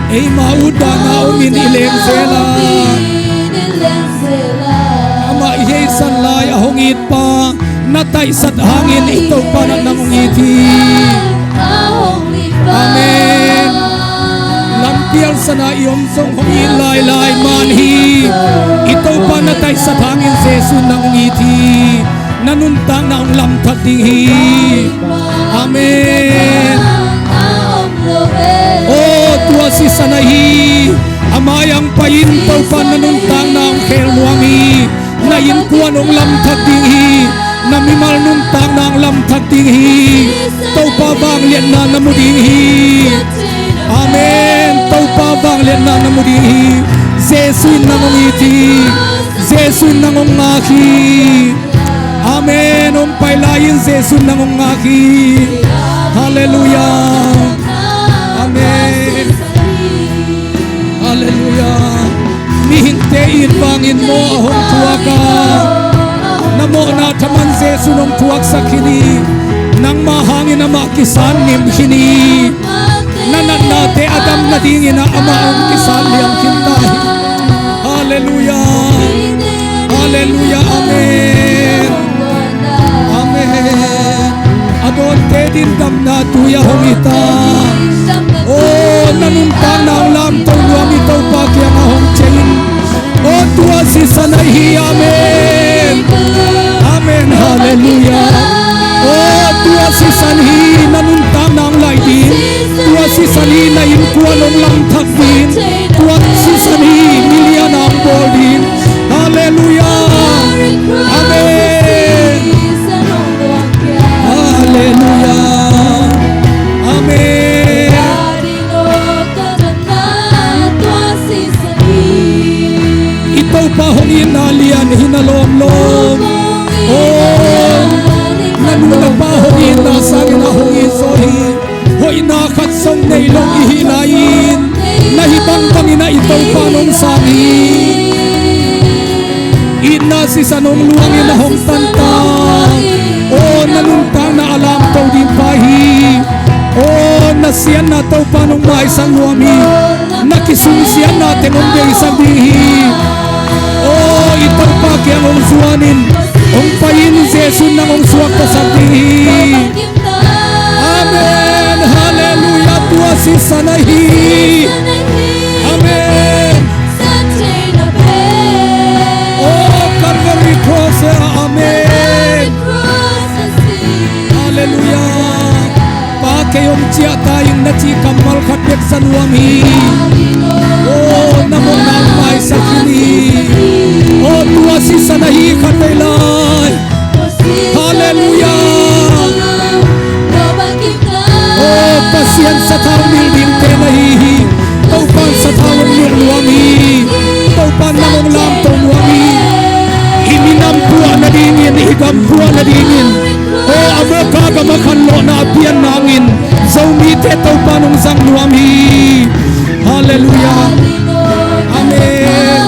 Eima utdan a om in i leng zel a, amah i heisan lai a hong it pa, na taisat hangin i Topa in nang hong it hi. Amen. Lampial san a i om zong hong it lailai man hi. I Topa na taisat hangin Jesu in nang hong it hi. Na nuntakna hong lamthak ding hi. Amen. Aw, tua sisan ahi. A mai-ah hong pai in Topa in na nuntakna hong khel nuam hi. Na innkuan hong lamthak ding hi. Na mimal nuntakna hong lamthak ding hi. Topa vangliatna na mu ding hi. Amen. Topa vangliatna na mu ding hi. Jesu in nang hong it hi. Jesu in nang hong ngak hi. Amen. Hong pai lai-in Jesu in nang hong ngak hi. Halleluiah. Amen. Halleluiah. Mihingte it vangin maw a hong thuak a, na mawhna thaman Jesu in hong thuaksak khin hi. Nangma hangin amah kisan ngim khin hi. Na natnate a dam nadingin ah amah hong kisan liam khin ta hi. Halleluiah. Halleluiah. Amen. Amen. A dawnte din damna tui a hong hi ta. Aw, na nuntakna hong lamto nuam i Topa kiangah hong ciah in. Aw, tua sisan ahi. Amen. Amen. Halleluiah. Aw, tua sisan hi na nuntakna hong laih ding. Tua sisan hi na innkuan hong lamthak ding. Tua sisan hi milian a hong bawl ding. Halleluiah. Amen. Halleluiah. Amen. I Topa hong itna lian hi na lawmlawm. Aw, na nu na pa hong itna sangin a hong it zaw hi. Hoihna khat zong nei lo i hih lai-in, na hih bangbangin ah i Topa in hong sang hi. Itna sisan hong luangin a hong tan ta. Aw, na nuntakna a lamto ding pa hi. Aw, na siatna Topa in hong maisak nuam hi. Na kisumsiatna teng hong beisak ding hi. Aw, i Topa kiang hong zuan in, hong pai in, Jesu nang hong suaktasak ding hi. Amen. Halleluiah. Tua sisan ahi. Amen. Oh, Calvary Cross, amen. Halleluiah. Pa, kei hong ciah ta ing, na cih kammal khat bek sa nuam hi. Oh, na mawhna maisak khin hi. Oh, tua sisan ahi khatvei lai. Halleluiah. Oh, Pasian sathau nilh dingte na hi hi. Topa'n sathau hong nilh nuam hi. Topa'n nang hong lamto nuam hi. I minam puah nadingin, i gam puah nadingin, oh, America gam a khanlawhna a pian nangin Zomite Topa'n hong zang nuam hi. Halleluiah. Amen.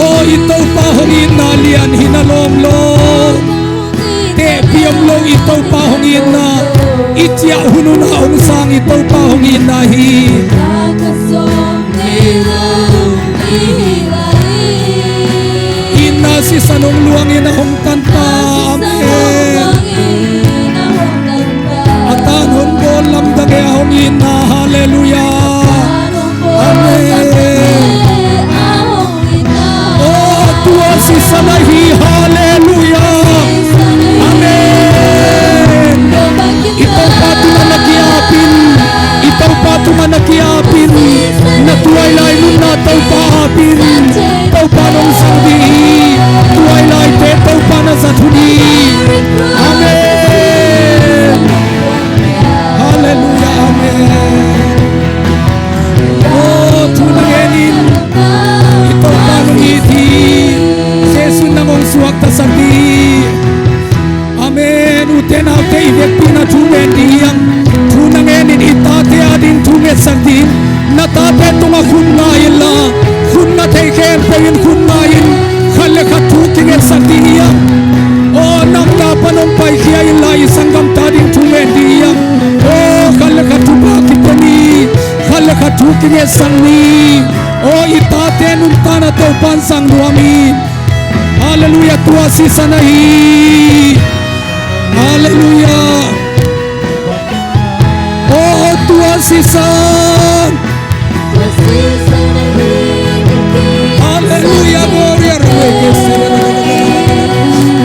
Oh, i Topa hong itna lian hi na lawm lo. Tehpih om lo i Topa hong itna. I ciah hun hun a hong sang i Topa hong itna hi. Itna sisan hong luangin a hong tan ta. Amen. A tan hong bawl lamdang e a hong itna. Halleluiah. Amen. Oh, tua sisan ahi. Halleluiah. Amen. I Topa tungah na ki-apin, i Topa tungah na ki-apin, na tuailai nunna Topa apin, Topa nong zang ding hi. Tuailaite Topa na zat hun hi. Amen. Halleluiah. Amen. Oh, thu na ngen in, i Topa nong it hi. Jesu nang hong suaktasak ding hi. Amen. Ute naute, i vekpi-in a thu ngen ding hi hang. Thu na ngen in, i tate ading thu ngetsak ding. Na tate tungah khut nga inla, khut nga thei khempeuh in khut nga in, khat le khat thu kingetsak ding hi hang. Oh, nang ta pan hong paikhia inla, i sanggamte ading thu ngen ding hi hang. Oh, khat le khat thupha kipia ni, khat le khat thu kingetsak ni. Oh, i tate nuntakna ah Topa'n zang nuam hi. Halleluiah. Tua sisan ahi. Halleluiah. Oh, tua sisan. Halleluiah. Gloria.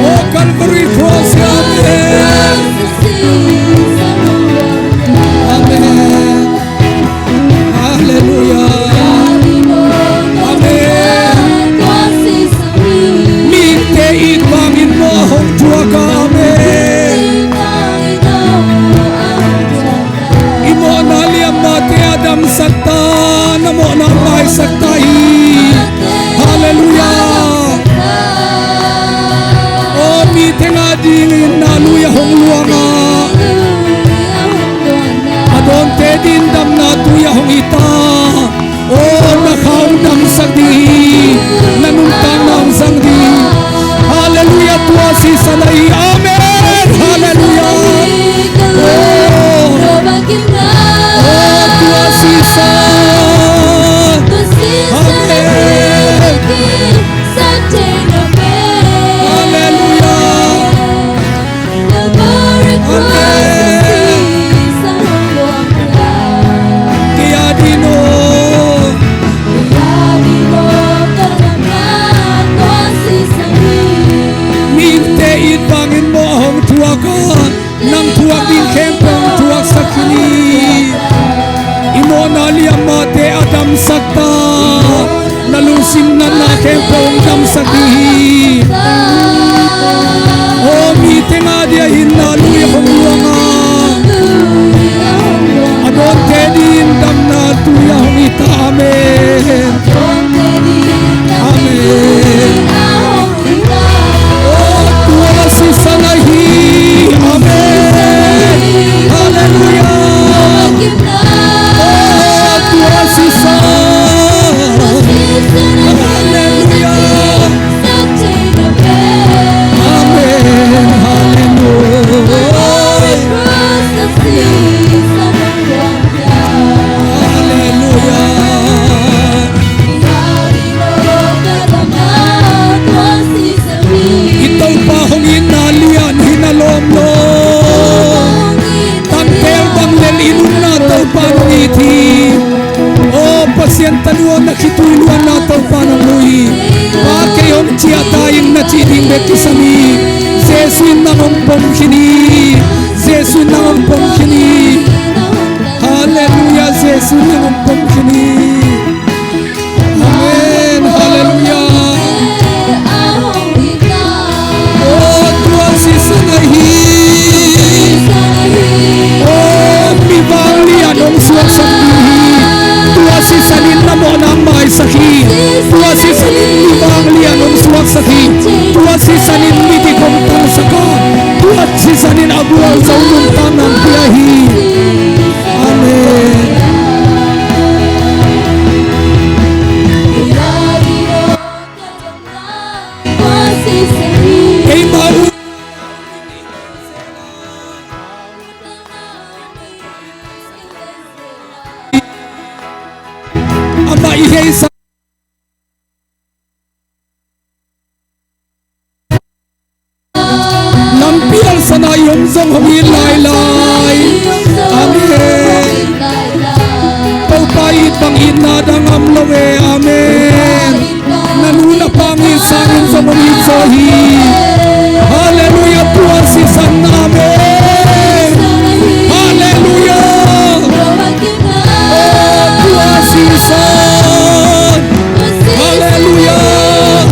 Oh, Calvary Cross. Amen. Amen. Halleluiah. Amen. Mite it bangin mawh a hong thuak a, amen. I mawhna liammate a damsak ta, na mawhna maisak ta hi. Halleluiah. Oh, mite nga dingin na lui a hong luang a, a dawnte dingin damna tui a hong hi ta. Oh, na kha hong damsak ding hi. Na nuntakna hong zang ding hi. Halleluiah. Tua sisan ahi. Amen. Halleluiah. Oh. Oh, tua sisan. Amen. Halleluiah. Cih ding bek kisam hi. Jesu in nang hong pom khin hi. Jesu in nang hong pom khin hi. Halleluiah, Jesu in nang hong pom khin hi. Amen. Halleluiah. Oh, tua sisan ahi. Oh, mi vanglian hong suaksak hi. Tua sisan in na mawhna maisak hi. Tua sisan in mi vanglian hong suaksak hi. Tua sisan in midik hong tangsak a, tua sisan in a gualzo nuntakna pia hi. Amen. Keimah uh amah i heisan lampial sana i om zong hong it lailai. Amen. Topa it bang itna dang om lo e. Amen. Na nu na pa it sangin zong hong it zaw hi. Halleluiah, tua sisan. Amen. Halleluiah. Oh, tua sisan. Halleluiah.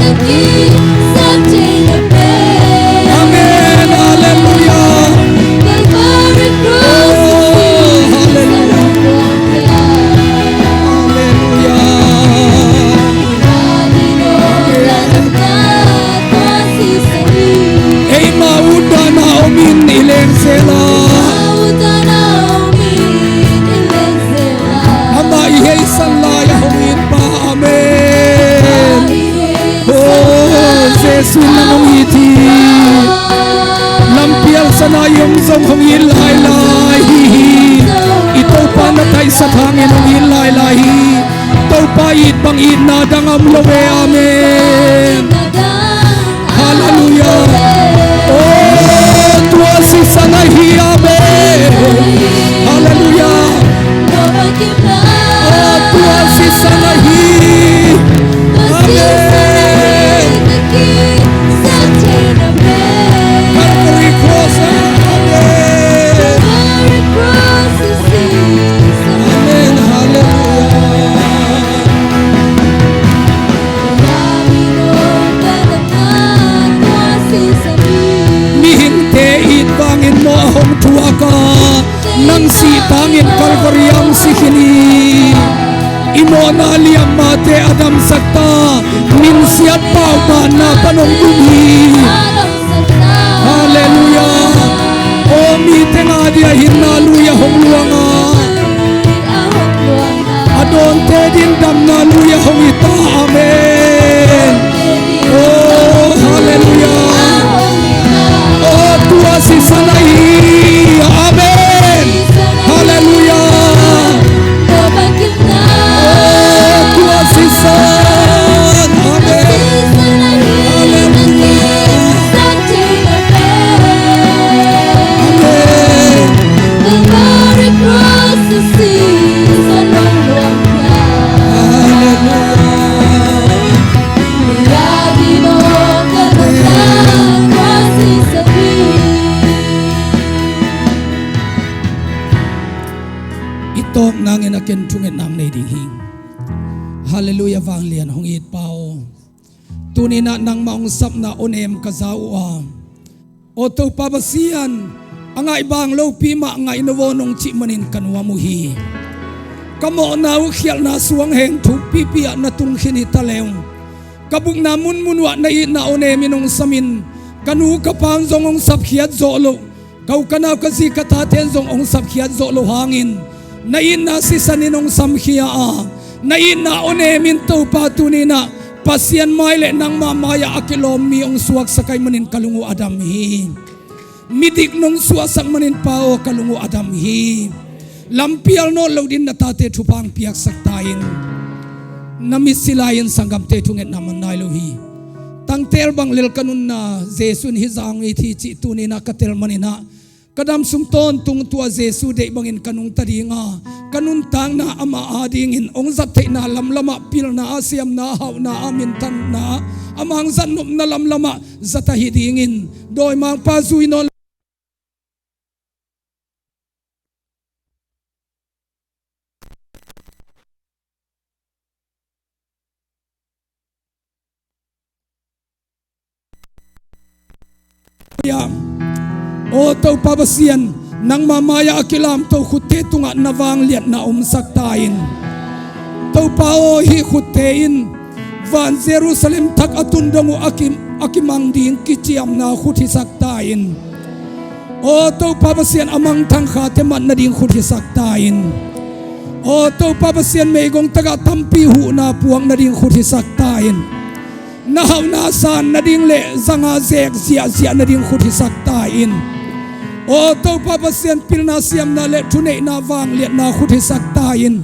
Amen. Halleluiah. Oh, halleluiah. Halleluiah. Amen. Eimah uh dan a om in i leng zel a, amah i heisan lai a hong it pa. Amen. Oh, Jesu in nang hong it hi. Lampial sana i om zong hong it lailai hi. I Topa na taisan hangin hong it lailai hi. Topa it bang itna dang om lo e. Amen. Halleluiah. Oh, tua sisan ahi. Amen. Halleluiah. Oh, tua sisan ahi. Amen. Calvary Cross. Amen. Amen. Halleluiah. Mihingte it vangin maw a hong thuak a, nang sih tangin Calvary ah hong si khin hi. I mawhna liammate a damsak ta, minsiat paubanna pan hong dum hi. Halleluiah. Aw, mite nga dia hinna lui a hong luang a, a dawnte din damna lui a hong hi ta. Amen. Oh, halleluiah. Oh, tua sisan ahi. Amen. Halleluiah. Oh, tua sisan. Amen. Halleluiah. Amen. Halleluiah. I tawp nangin a ken thungetna nei ding hi. Halleluiah, vanglian hong it pa aw. Tuni-in ah nangmah hong sapna awnem ka za uh a, aw Topa Pasian, a ngaih bang lopi mah ngaih na vaw nong cih manin ka nuam uh hi. Ka mawhna uh khialhna suang heng thukpipi ah na tung khin hi ta leng, ka bukna munmun uh ah na itna awnem in hong samin, ka nu ka pa in zong hong sapkhiat zawh loh, ka u ka nau ka zi ka tate in zong hong sapkhiat zawh loh hangin, na itna sisan in hong samkhia a, na itna awnem in Topa tuni-in ah Pasian mai le nangmah mai-ah a kilawm mi hong suaksak ahih manin ka lung uh a dam hi. Midik nong suahsak manin Pa aw ka lung uh a dam hi. Lampial nawn lo dingin na tate thupha hong piaksak ta in. Na mitsi lai-in sanggamte thungetna man nai lo hi. Tangtel bang lel ka nunna Jesu in hih zah hong it hi cih tuni-in ah ka tel manin ah, Ka damsung tawntung tua Jesu deih bangin ka nungta ding a, ka nuntakna amah adingin hong zat theihna lamlamah, pilna ah, siamna ah, hauhna ah, minthanna ah, a mang zat nopna lamlamah zat ahi dingin dawimangpa zui nawn Aw Topa Pasian, nangma mai-ah a kilamto khutte tungah na vangliatna omsak ta in. Topa aw, hih khutte in van Jerusalem thak a tun dong uh a ki, a kimang ding kiciamna khut hisak ta in. Aw Topa Pasian, a mangthang khate mat nading khut hisak ta in. Aw Topa Pasian, meigong tagah tampi huhna puak nading khut hisak ta in. Na hauhna san nading le zanga zek ziahziah nading khut hisak ta in. Aw Topa Pasian, pilna siamna le thuneihna vangliatna khut hisak ta in.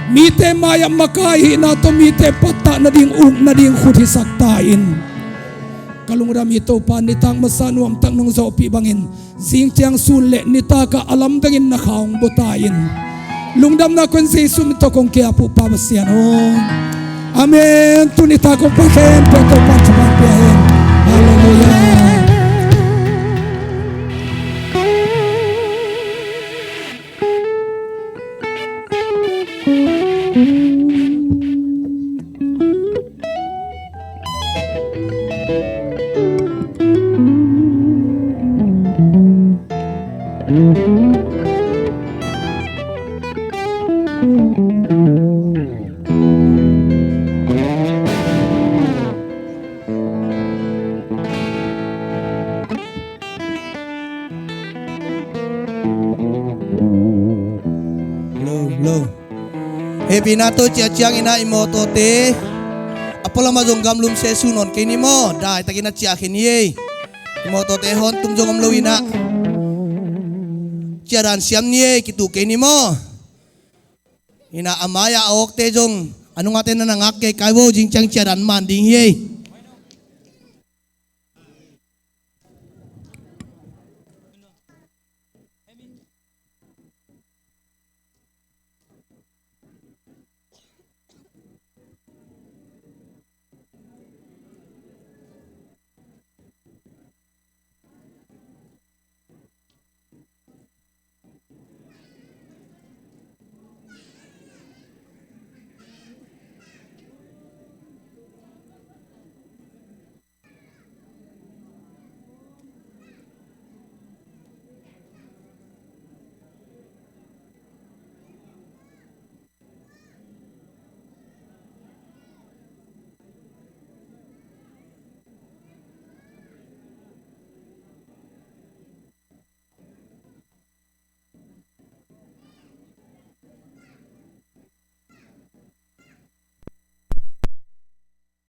Mite mai-ah makai hihna tawh mite pattah nading, uk nading khut hisak ta in. Ka lungdam hi Topa, nitak masa nuamtak nong zawhpih bangin zingciang sun le nitakah a lamdangin na kha hong bua ta in. Lungdamna kong Jesu min tawh kong kiap uh Pa Pasian aw. Amen. Tuni tak kong pa khempeuh Topa thupha pia hen. Halleluiah. Lo, lo. Hehpihna tawh ciah ciangin ah i mawtawte a pualamah zong gamlum seh su nawn kei ni maw? Daitakin a ciah khin hi ei. I mawtawte hawn tum zong om lo in ah ciah dan siam ni ei, kitu kei ni maw? Inah a mai-ah a awkte zong a nungakte na na ngak kei kai vo, zingciang ciah dan man ding hi ei.